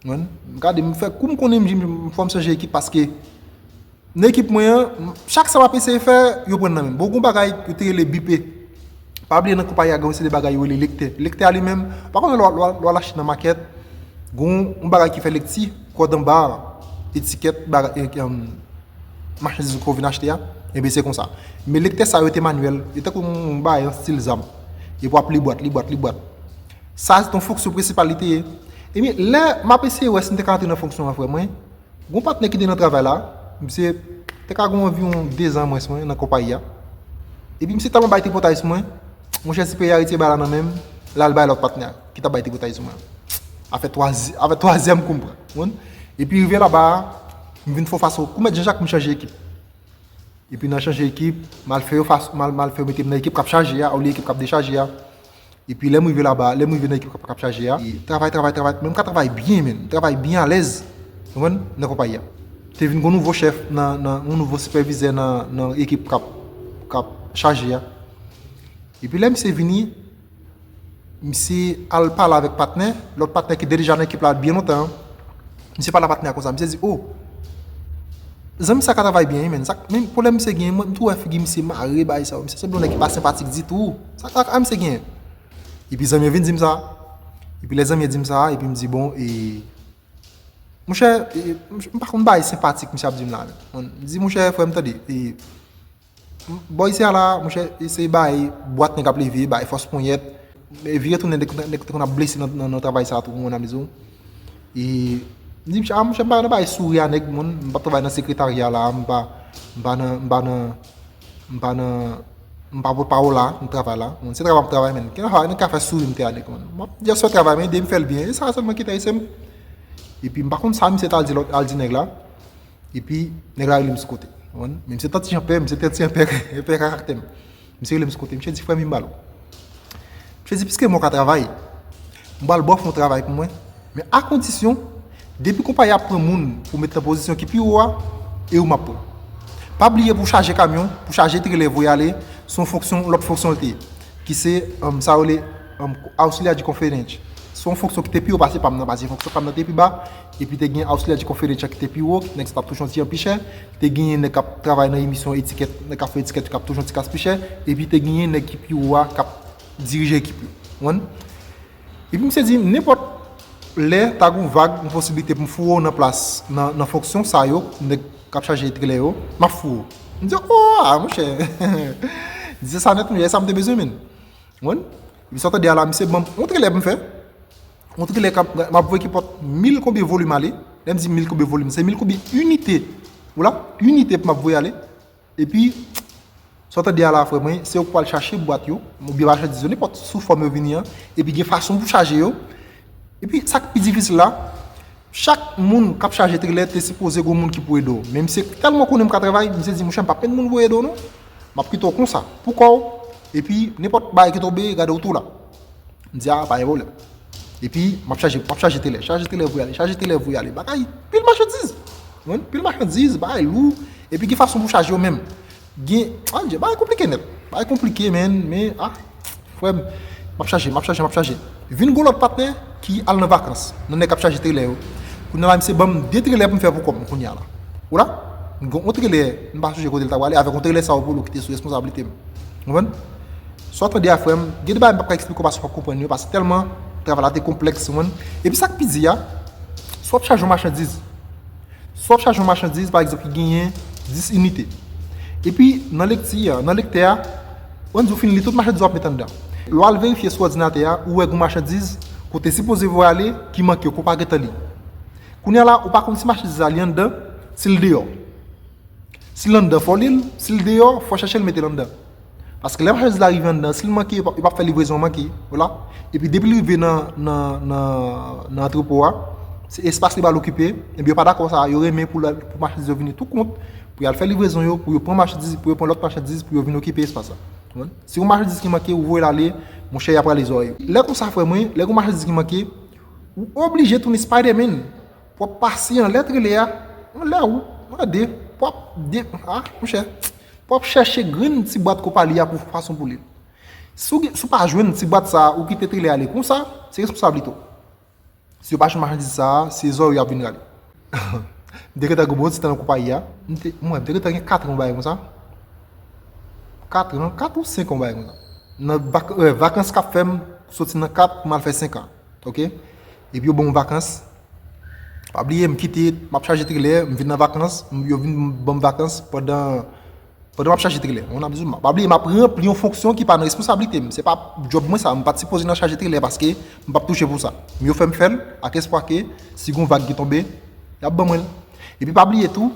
Konprann? M gade, m fè kou m konnen, m di, m fò m chanje ekip paske nan ekip mwen an, chak sa m ap eseye fè, yo pran nan men m. Bon, gon bagay, yo te rele bipe. Pa bliye nan konpayi a, gen yon seri de bagay yo rele lektè. Lektè a li menm, pa konnen lè w al achte nan makèt, gon yon bagay ki fè lekti, kòd anba, etikèt, bagay, e, em, machandiz ou ke w vin achte a, enben se konsa. Men lektè sa yo te manyèl, yo tankou yon, yon bagay an stil zam. Epi w ap li bwat, li bwat, li bwat. Sa se te yon fonksyon prensipal li te ye. Ebyen, lè m ap eseye wè si m te ka antre nan fonksyon an, frè mwen, gon patnè ki te nan travay la, misye te ka gen anviwon dezan mwens mwen nan konpayi a. Epi misye tèlman bay tripotay sou mwen, monchè, siperyè a retire bagay la nan men m, l al bay lòt patnè a ki t ap bay tripotay sou mwen. Afè twazi-, afè twazyèm kou m pran. Konprann? Epi rive laba a, m vin fè yon fason, kou mèt Jean Jacques, m chanje ekip. Epi nan chanje ekip, m al fè yo fas-, m al, m al fè yo mete m nan ekip k ap chaje a, olye ekip k ap dechaje a. Epi lè m rive laba, lè m rive nan ekip k ap, k ap chaje a, e travay, travay, travay, men m ka travay byen, men m travay byen alèz, konprann, nan konpayi a. Te vin gon nouvo chèf, nan, nan, yon nouvo sipèvizè nan, nan ekip k ap, k ap chaje a. Epi lè misye vini, misye al pale avèk patnè, lòt patnè ki te deja nan ekip la byen lontan an. Misye pale ak patnè a konsa, misye di, "O, zanmi sa ka travay byen, wi, men sa, men pwoblèm misye genyen, mwen, m twouve figi misye mare, bagay sa yo. Misye sanble yon nèg ki pa senpatik ditou. Sa, sa, sa misye genyen?" Epi zanmi an vin di m sa. Epi lè zanmi an di m sa, epi m di, "Bon, e, monchè, e, m, m pa konn bagay senpatik misye ap di m la, men." M di, "Monchè, frè m, tande, e, bò isi a la, monchè, e se bay bwat nèg ap leve, bay fòs ponyèt, e vire tounen nèg, nèg te konn ap blese nan, nan, nan travay sa a tou, konprann, m di w." E m di, "Monchè, a, monchè, m pa nan bay souri a nèg, moun, m p ap travay nan sekretarya la, m pa, m pa nan, m pa nan, m pa nan, m pa pòtpawòl la, m travay la, moun, se travay m ap travay, men, ki nan fè, nan ka fè souri m te a nèg, moun. M ap just fè travay, men ede m fè l byen, e sa sèlman ki enterese m." Epi m pa konn sa misye t al di lòt, al di nèg la. Epi, nèg la rele m sou kote. Ou konprann? Men misye tanti anpè, misye tanti anpè, anpè karaktè m. Misye rele m sou kote. Misye di, "Frè m, vin m ba l ou." Misye di, "Piske mwen ka travay, m pral ba w fè yon travay pou mwen. Men a kondisyon, depi konpayi a ap pran moun pou met nan pozisyon ki pi wo a, e ou m ap pran. Pa bliye pou chaje kamyon, pou chaje trelè voye ale, se yon fonksyon, lòt fonksyon l te ye. Ki se, um, sa yo rele, um, auxiliary de conferente. Se yon fonksyon ki te pi wo pase pa m nan, pase fonksyon pa m nan te pi ba, epi te gen auxiliary de conferente ki te pi wo, nèg sa t ap touche yon ti jan pi chè, te genyen nèg k ap travay nan emisyon etikèt, nèg k ap fè etikèt yo k ap touche yon ti kas pi chè, epi te genyen nèg ki pi wo a k ap dirije ekip yo. Ou konprann? Epi misye di, nenpòt lè, ta gen yon vag, yon posiblite pou m foure w nan plas, nan, nan fonksyon sa yo, nèg k ap chaje trelè yo, m ap foure w. M di, "O, a, monchè." M di, "Se sa nèt, monchè, e sa m te bezwen, menn." Ou konprann? Epi sa w tande a la, misye ban m yon trelè pou m fè. Yon trelè k ap, m ap voye ki pòt mil konbyen volim ale. Lè m di mil konbyen volim, se mil konbyen inite. Ou la, inite pou m ap voye ale. Epi, sa w tande a la, frè mwen, se ou k pral chache bwat yo, oubyen machandiz yo, nenpòt sou fòm yo vini an, epi gen fason pou chaje yo. Epi, sa k pi difisil la, chak moun k ap chaje trelè te sipoze gen moun ki pou ede w. Men misye tèlman konnen m ka travay, misye di, "Monchè, m p ap met moun pou ede w non. M ap kite w konsa, pou kò w. Epi, nenpòt bagay ki tonbe, gade w tou la." M di, "A, pa gen pwoblèm." Epi, m ap chaje, m ap chaje trelè, chaje trelè voye ale, chaje trelè voye ale. Bagay, pil machandiz. Ou konprann? Pil machandiz, bagay lou. Epi, gen fason pou chaje yo menm. Gen, a, Dye, bagay konplike nèt. Bagay konplike, men, men, a, frè m, m ap chaje, m ap chaje, m ap chaje. Vin gon lòt patnè ki al nan vakans, nan nèg k ap chaje trelè yo. Kounye a la, misye ban m de trelè pou m fè pou kò m, kounye a la. Ou la, m gon yon trelè, m pa sonje kote l ta prale, avèk yon trelè sa yo pou l ki te sou responsablite m. Ou konprann? Sa w tande a, frè m, gen de bagay m p ap ka eksplike w paske w p ap konprann yo, paske tèlman travay la te konplèks, ou konprann? Epi sa k pi di a, si w ap chaje yon machandiz, si w ap chaje yon machandiz, pa egzanp, ki genyen dis inite. Epi, nan lekti a, nan lektè a, ou ann di w fin li tout machandiz w ap met anndan. Lè w al verifye sou òdinatè a, ou wè gen yon machandiz ke w te sipoze voye ale, ki manke, ke w pa gentan li. Kounye a la, ou pa konn si machandiz la li anndan, si l deyò. Si l anndan, fò w li l, si l deyò, fò w chèche l mete l anndan. Paske lè machandiz la rive anndan, si l manke, yo p ap, yo p ap fè livrezon an manke, vwala. Epi depi l rive nan, nan, nan, nan antrepo a, se espas li pral okipe, ebyen yo pa dakò sa, yo renmen pou la, pou machandiz yo vini tou kont, pou y al fè livrezon yo, pou yo pran machandiz, pou yo pran lòt machandiz, pou yo vin okipe espas la. Konprann? Si yon machandiz ki manke, ou voye l ale, monchè, y ap rale zòrèy ou. Lè konsa, frè mwen, lè yon machandiz ki manke, ou oblije tounen Spider-Man. Pou w ap pase anlè trelè a, anlè ou, gade, pou w ap de-, a, monchè, pou w ap chèche grenn ti bwat konpayi a pou fason pou li. Si w gen, si w pa jwenn ti bwat sa a, ou kite trelè a ale konsa, se responsab li tou. Si yo pa jwenn machandiz sa a, se zòrye yo ap vin rale. M te gentan gen bon ti tan nan konpayi a. M te, mwen, m te gentan gen kat an, yon bagay konsa. Kat an, kat ou senk an, yon bagay konsa. Nan vak, euh, vakans k ap fè m soti nan kat pou m al fè senk an. Oke? Epi yo ban m vakans. Pa bliye, m kite, m ap chaje trelè, m vin nan vakans, m- yo vin ban m vakans pandan, pandan m ap chaje trelè. Ou konprann sa m ap di w? Pa bliye, m ap ranpli yon fonksyon ki pa nan responsablite m. Se pa djòb mwen sa, m pa t sipoze nan chaje trelè paske m p ap touche pou sa. Men yo fè m fè l ak espwa ke si gen yon vag ki tonbe, y ap ban mwen l. Epi pa bliye tou,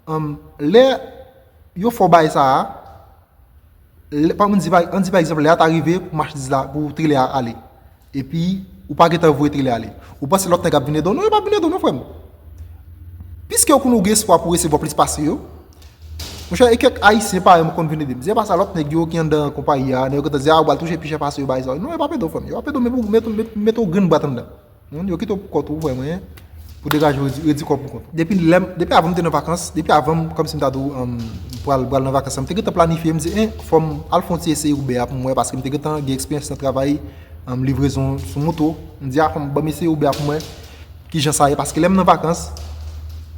um, lè yo fè w bagay sa a, lè, pa, ann di pa, ann di pa egzanp, lè a ta rive pou machandiz la, pou trelè a ale. Epi, ou pa gentan voye trelè a ale. Ou panse lòt nèg ap vin ede w? Non, yo p ap vin ede w non, frè m. Piske ou konnen ou gen espwa pou resevwa plis pase yo, monchè, e kèk Ayisyen parèy mwen konn vin ede m. Se pa sa, lòt nèg yo ki anndan konpayi a, nèg yo gentan di, a, ou pral touche pi chè pase yo, bagay sa yo. Non, yo p ap ede w, frè m. Yo p ap ede w, men pou, men, men, mete w grenn bwat anndan. Yo kite w pou kont ou, ou wè mwen, pou degaje w, redi, redi kò w pou kont ou. Depi lè m, depi avan m te nan vakans, depi avan m, kòmsi m ta di w, um, pral, pral nan vakans la, m te gentan planifye, m di, en, fò m al fè yon ti eseye Uber a pou m wè, paske m te gentan gen eksperyans nan travay, um, livrezon sou moto. M di, a, fò m, ban m eseye Uber a pou m wè kijan sa ye, paske lè m nan vakans,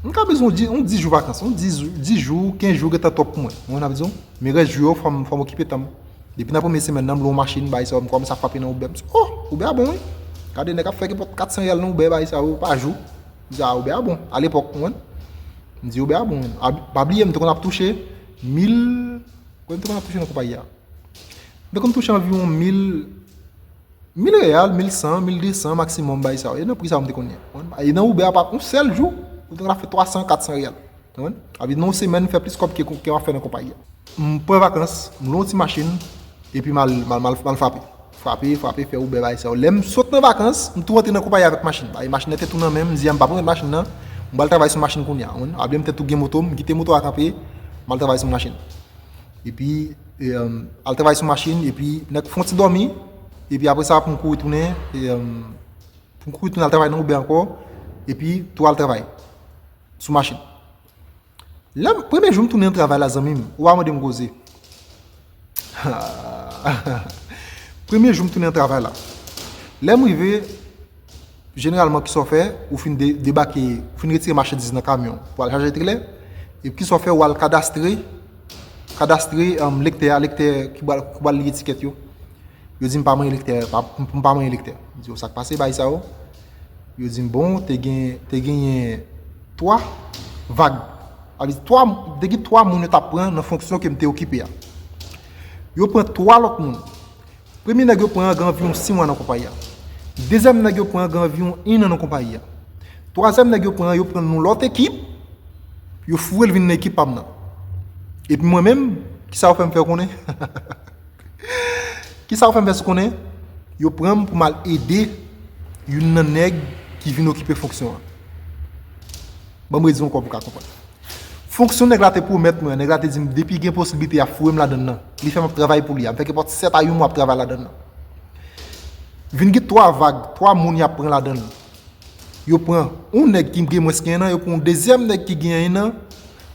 m ka bezwen yon di- yon dis jou vakans, yon dis, dis jou, kenz jou gentan twòp pou mwen. Ou konprann sa m ap di w? Men rès jou yo, fò m, fò m okipe tan m. Depi nan premye semèn nan, m lwe yon machin, bagay sa yo, m kòmanse ap frape nan Uber. M di, oh, Uber a bon, wi. Gade, nèg ap fè kenpòt kat san reyal nan Uber, bagay sa yo, pa jou. M di, a, Uber a bon. Alepòk, ou konprann? M di, Uber a bon. A, pa bliye, m te konn ap touche mil, konbyen m te konn ap touche nan konpayi a? M te konn touche anviwon mil, mil reyal, mil san, mil de san maksimòm, bagay sa yo. E nan pri sa yo m te konn ye. Ou konprann? E nan Uber a, pa yon sèl jou, ou te konn ap fè twa san, kat san reyal. Ou konprann? Sa vle di nan yon semèn, m fè plis kòb ke, ke m ap fè nan konpayi a. M pran vakans, m lwe yon ti machin, epi m al, m al, m al, m al frape. Frape, frape, fè Uber, bagay sa yo. Lè m sot nan vakans, m tou rantre nan konpayi avèk machin. Bagay machin nan te tou nan men m, m di, a, m pa pran machin nan, m pral travay sou machin kounye a. Ou konprann? Apre m te tou gen moto m, m kite moto a kanpe, m al travay sou machin. Epi, e, um, al travay sou machin, epi nèk fè yon ti dòmi, epi apre sa, pou m kouri tounen, e, um, pou m kouri tounen al travay nan Uber ankò, epi tou al travay sou machin. Lè m, premye jou m tounen nan travay la, zanmi m, ou pa mande m koze. Premye jou m tounen nan travay la. Lè m rive, jeneralman, kisa w fè, ou fin de- debake, ou fin retire machandiz nan kamyon pou al chaje trelè, epi kisa w fè, ou al kadastre, kadastre, um, lektè a, lektè ki pral, ki pral li etikèt yo. Yo di m pa manyen lektè, pa, pou m pa manyen lektè. M di yo, sa k pase, bagay sa yo? Yo di m, bon, te gen, te genyen twa vag. Sa vle di twa, te gen twa moun yo t ap pran nan fonksyon ke m te okipe a. Yo pran twa lòt moun. Premye nèg yo pran an gen anviwon sis mwa nan konpayi a. Dezyèm nèg yo pran an gen anviwon en an nan konpayi a. Twazyèm nèg yo pran an, yo pran l nan lòt ekip, yo foure l vin nan ekip pa m nan. Epi mwen menm, kisa yo fè m fè w konnen? Kisa yo fè m fè w konnen? Yo pran m pou m al ede youn nan nèg ki vin okipe fonksyon an. Ban m redi ankò pou w ka konprann. Fonksyon nèg la te pwomèt mwen, nèg la te di m depi gen posiblite y ap foure m ladann nan. Li fè m ap travay pou li, ap fè kenpòt sèt a uit mwa ap travay ladann nan. Vin gen twa vag, twa moun y ap pran ladann. Yo pran yon nèg ki gen mwens ke en an, yo pran yon dezyèm nèg ki gen en an,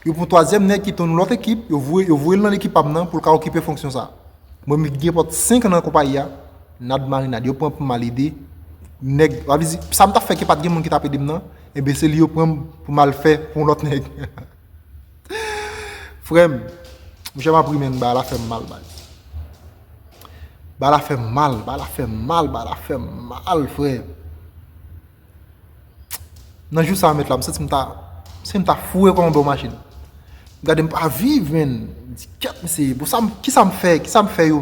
yo pran yon twazyèm nèg ki te nan lòt ekip, yo voye, yo voye l nan ekip pa m nan pou l ka okipe fonksyon sa a. Mwen, m gen pòt senk an nan konpayi a, nad marinad, yo pran pou m al ede nèg, sa vle di, sa m t ap fè ke pa t gen moun ki t ap ede m nan, enben se li yo pran m pou m al fè pou yon lòt nèg. Frè m, monchè, m ap ri, men bagay la fè m mal, baz. Bagay la fè m mal, bagay la fè m mal, bagay la fè m mal, frè. Nan jou sa a, mèt la, m santi m ta, m santi m ta foure kò m anba yon machin. M gade m pa viv, menn. M di, kèt, mesye, bon, sa m, kisa m fè, kisa m fè yo?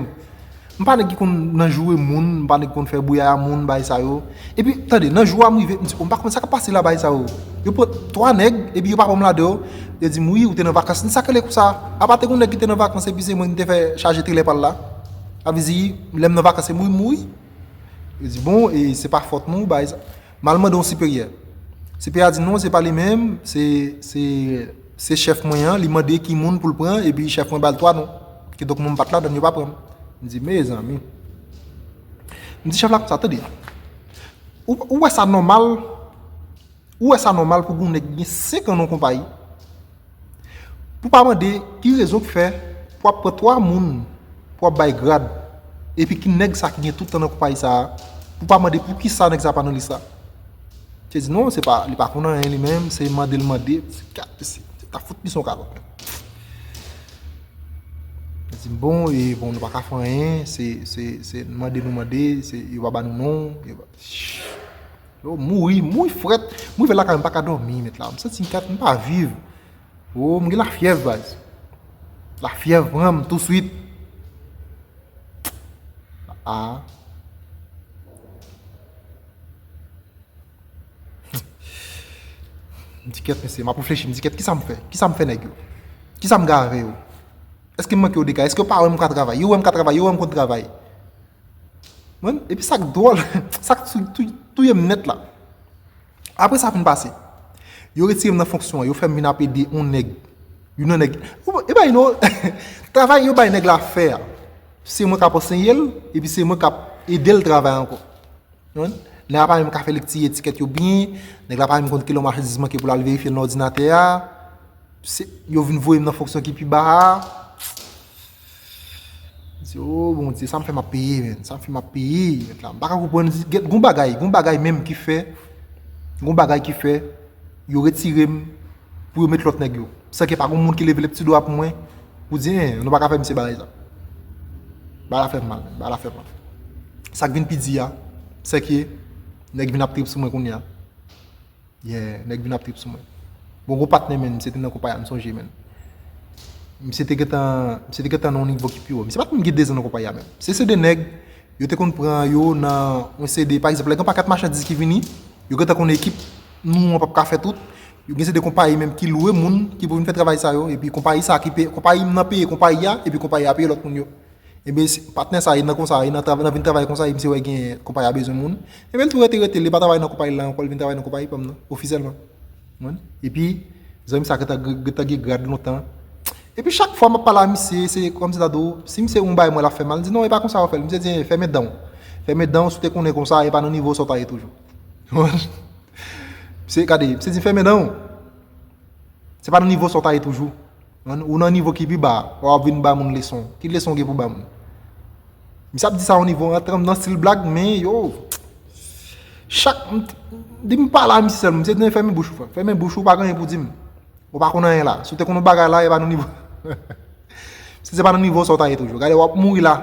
M pa nèg ki konn nan joure moun, m pa nèg ki konn fè bwiyay a moun, bagay sa yo. Epi, tande, nan jou a m rive, m di, o, m pa konn sa k ap pase la, bagay sa yo. Yo pran twa nèg, epi yo pa pran m ladan yo. Yo di m, wi, ou te nan vakans. M di, sa k rele konsa? Apa te gen yon nèg ki te nan vakans, epi se mwen ki te fè chaje trelè pa l la? Sa vle di, lè m nan vakans, se mouri m mouri? Yo di, bon, e se pa fòt nou, bagay sa. M al mande yon siperyè. Siperyè a di, non, se pa li menm, se, se, se chèf mwen an, li mande ki moun pou l pran, epi chèf mwen ba l twa non. Kidonk, mwen m pa t ladann, yo pa pran m. M di, mezanmi. M di chèf la konsa, tande. Ou, ou wè sa nòmal? Ou wè sa nòmal pou gen yon nèg ki gen senk an nan yon konpayi? Pou pa mande ki rezon k fè pou ap pran twa moun pou ap bay grad, epi ki nèg sa ki gen tout tan nan konpayi sa a, pou pa mande poukisa nèg sa pa nan lis la. Misye di non, se pa, li pa konn anyen li menm, se mande l mande. Se kat mesye, se ta fout misye yon kalòt. Li di bon, e bon, nou pa ka fè anyen, se, se, se mande nou mande, se, yo pa ba nou non, yo pa... Yo mouri, mouri frèt, m rive lakay m pa ka dòmi, mèt la. M santi m kat, m pa viv. Oh, m gen lafyèv, baz. Lafyèv pran m touswit. Ah. M di kèt, mesye, m ap reflechi, m di kèt, kisa m fè? Kisa m fè nèg yo? Kisa m gen avè yo? Èske m manke yo dega? Èske yo pa wè m ka travay? Yo wè m ka travay, yo wè m konn travay. Mwen, epi sa k dwòl, sa k tou- tou- touye m nèt la. Apre sa fin pase, yo retire m nan fonksyon an, yo fè m vin ap ede yon nèg. Youn nan nèg. E ba, you know, travay yo bay nèg la fè a, se mwen k ap anseye l, epi se mwen k ap ede l travay ankò. Konprann? Nèg la pa menm ka fè lekti etikèt yo byen, nèg la pa menm konn kilè yon machandiz manke pou l al verifye l nan òdinatè a. Se, yo vin voye m nan fonksyon ki pi ba a. M di, oh Bondye, sa m fè m ap peye, menn. Sa m fè m ap peye, mèt la. M pa ka konprann, gen, gon bagay, gon bagay menm ki fè, gon bagay ki fè, yo retire m pou yo met lòt nèg yo. San ke pa gon moun ki leve le pti dwa pou mwen, pou di, en, nou pa ka fè misye bagay sa. Bagay la fè m mal, bagay la fè m mal. Sa k vin pi di a, se ke nèg vin ap trip sou mwen kounye a. Yeah, nèg vin ap trip sou mwen. Bon, gon patnè, menn, misye te nan konpayi a, m sonje, menn. Misye te gentan, misye te gentan nan yon nivo ki pi wo. Misye pa t menm gen de zan nan konpayi a, menn. Se, se de nèg, yo te konn pran yo nan yon seri de, pa egzanp, lè gen yon pakèt machandiz ki vini, yo gentan konn ekip nou an p ap ka fè tout. Yo gen seri de konpayi menm ki lwe moun ki pou vin fè travay sa yo, epi konpayi sa ki peye, konpayi m nan peye konpayi a, epi konpayi a peye lòt moun yo. Ebyen, si patnè sa, e nan konsa, e nan trav- nan vin travay konsa, e misye wè gen konpayi a bezwen moun. Ebyen, l tou rete, rete, li pa travay nan konpayi la ankò, li vin travay nan konpayi pa m nan, ofisyèlman. Konprann? Epi, zanmi sa gentan, gentan gen grad lontan. Epi chak fwa m ap pale a misye, se kòmsi ta di w, si misye yon bagay mwen l ap fè mal, m di non, e pa konsa yo fè l. Misye di, fèmen dan w. Fèmen dan w, si w te konnen konsa, e pa nan nivo sa w ta ye toujou. Misye gade, misye di fèmen dan w. Se pa nan nivo sa w ta ye toujou. Ou nan nivo ki pi ba, w ap vin ba moun leson. Ki leson w gen pou ba moun? Misye ap di sa yon nivo an tranm nan stil blag, men yo, chak, depi m pale a misye sèlman, misye di fèmen bouch ou, frè. Fèmen bouch ou, pa gen anyen pou di m. Ou pa konn anyen la. Si w te konn yon bagay la, e pa nan nivo. Si se pa nan nivo sa w ta ye toujou. Gade, w ap mouri la.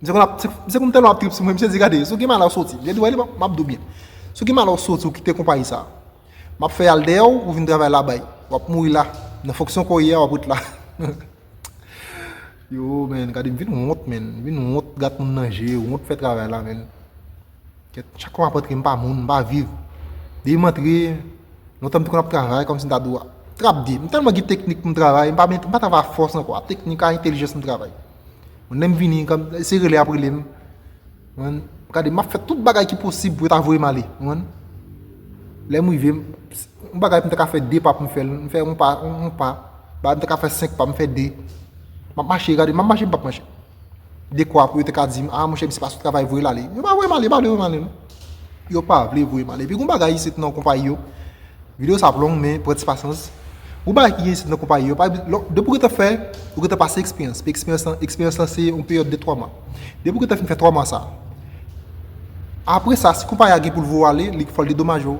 Misye konn ap, misye konn tèlman ap trip sou mwen, misye di, gade, si w gen malè w soti. Misye di, wè li, m ap di w byen. Si w gen malè w soti, ou kite konpayi sa. M ap fè y al dèyè w, ou vin travay la bay. W ap mouri la. Nan fonksyon ke w ye a, w ap ret la. Yo, menn, gade, m vin wont, menn. M vin wont, gad moun nan je, wont fè travay la, menn. Kèt, chak fwa m ap antre, m pa moun, m pa viv. Depi m antre, lontan m te konn ap travay, kòmsi m ta di w, trap de. M tèlman gen teknik pou m travay, m pa, m pa travay a fòs ankò, a teknik, a entèlijans m travay. Lè m vini, kòm, se rele y ap rele m. Konprann? Gade, m ap fè tout bagay ki posib pou yo ta voye m ale. Konprann? Lè m rive, m, yon bagay pou m ta ka fè de pa pou m fè l, m fè yon pa, yon, yon pa. Bagay m ta ka fè senk pa, m fè de. M ap mache, gade, m ap mache, m p ap mache. Dekwa pou yo te ka di m, ah, monchè, misye pa sou travay, voye l ale. Yo pa voye m ale, yo pa vle voye m ale, non. Yo pa vle voye m ale. Epi gon bagay isit nan konpayi yo. Videyo sa ap long, men pran ti pasyans. Gon bagay ki gen isit nan konpayi yo, pa, lò, depi w gentan fè, ou gentan pase eksperyans. Epi eksperyans lan, eksperyans lan se yon peryòd de twa mwa. Depi w gentan fin fè twa mwa sa, apre sa, si konpayi a gen pou l voye w ale, li fò l dedomaje w.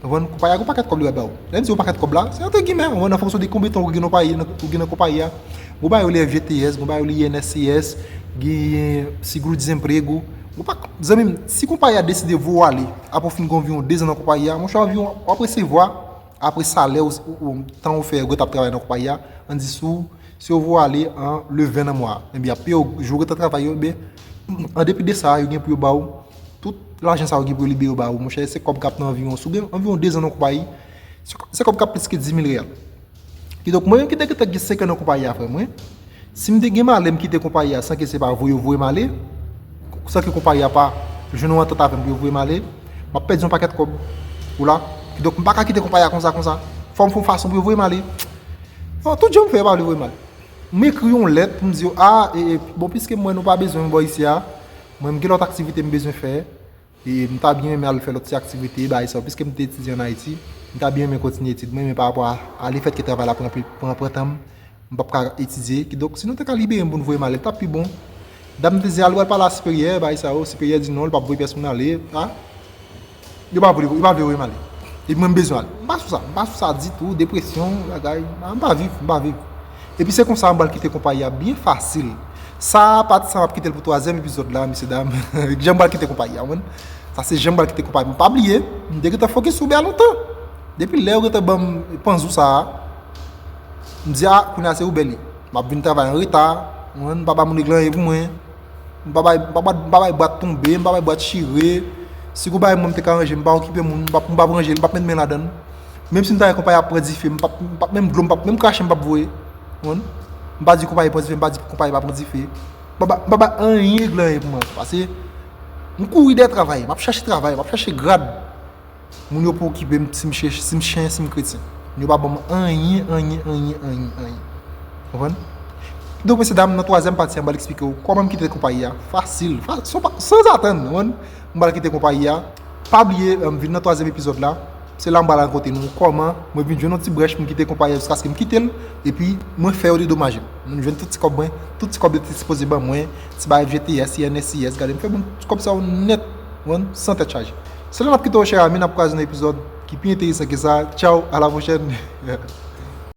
Konprann? Konpayi a gen yon pakèt kòb li pral ba w. Lè m di yon pakèt kòb la, se antre gimè, konprann, an fonksyon de konbyen tan ou gen nan konpayi, ou gen nan konpayi a. Gon bagay yo rele F G T S, gon bagay yo rele I N S C S, gen Seguro-Desemprego. Gon pa, zanmi m, si konpayi a deside voye w ale, apre w fin gen anviwon de zan nan konpayi a, monchè, anviwon, w ap resevwa, apre salè w, ou, ou, tan ou fè, ou gentan ap travay nan konpayi a, ann di si w, si yo voye w ale an le ven nan mwa a, ebyen, y ap peye w jou ou gentan travay yo, ebyen, an depi de sa, yo gen pou yo ba w, tout lajan sa yo gen pou yo libere yo ba w, monchè, se kòb k ap nan anviwon, si w gen anviwon de zan nan konpayi, se, se kòb k ap plis ke dis mil reyal. Kidonk, mwen menm ki te gentan gen senk an nan konpayi a, frè mwen, si m te gen malè m kite konpayi a san ke se pa voye yo voye m ale, san ke konpayi a pa jwenn yon antant avè m pou yo voye m ale, m ap pèdi yon pakèt kòb. Ou la? Kidonk, m pa ka kite konpayi a konsa, konsa. Fò m fè yon fason pou yo voye m ale. Bon, tout jan m fè, yo pa vle voye m ale. M ekri yon lèt pou m di yo, ah, e, e, bon, piske m wè nou pa bezwen m bò isi a, mwen, m gen lòt aktivite m bezwen fè. E m ta byen renmen al fè lòt ti aktivite, bagay sa yo. Piske m te etidye ann Ayiti, m ta byen renmen kontinye etid mwen, men pa rapò a, a lefètke travay la pran pli, pran, pran tan m, m p ap ka etidye. Kidonk, si nou te ka libere m pou n voye m ale, l t ap pi bon. Dam te di, al, w al pale a siperyè, bagay sa yo. Siperyè di non, l p ap voye pyès moun ale. A. Yo pa vle, yo pa vle voye m ale. Epi mwen m bezwen ale. M pa sou sa, m pa sou sa ditou, depresyon, bagay, m pa viv, m pa viv. Epi se konsa m pral kite konpayi a byen fasil. Sa a pati sa m ap kite l pou twazyèm epizòd la, mesye dam. Jan m pral kite konpayi a, w konprann? Sa se jan m pral kite konpayi. M pa bliye, m te gentan fokis sou Uber lontan. Depi lè yo gentan ban m panzou sa a, m di a, kounye a se Uber li. M ap vin travay an reta, w konprann? M pa ba moun regle anyen pou mwen. M pa bay, m pa bay, m pa bay bwat tonbe, m pa bay bwat chire. Si gon bagay mwen m te ka ranje, m pa okipe moun, m p ap, m p ap ranje l, m p ap met men ladan l. Menm si m ta wè konpayi ap pran dife, m p ap, m p ap menm dlo, m p ap menm krache, m p ap voye. W konprann? M pa di konpayi pran dife, m pa di konpayi pa pran dife. M pa bay, m pa bay anyen regle anyen pou mwen. Paske m kouri dèyè travay, m ap chache travay, m ap chache grad. Moun yo pa okipe m si m chen, si m chen, si m kretyen. Moun yo pa ban m anyen, anyen, anyen, anyen, anyen. Konprann? Donk, mesye dam, nan twazyèm pati a, m pral eksplike w kòman m kite konpayi a. Fasil, fa, san, san atann, konprann? M pral kite konpayi a. Pa bliye, eh, vin nan twazyèm epizòd la. Se la m pral rakonte nou kòman mwen vin jwenn yon ti brèch pou m kite konpayi a jiskaske m kite l, epi mwen fè yo dedomaje m. Mwen jwenn tout ti kòb mwen, tout ti kòb yo te sipoze ban mwen, ti bagay G T S, I N S S, gade, m fè bon ti kòb sa yo nèt, konprann, san tèt chaje. Se la n ap kite w, chè ami, n ap kwaze nan epizòd ki pi enteresan ke sa. Tchaw, a la pwochèn.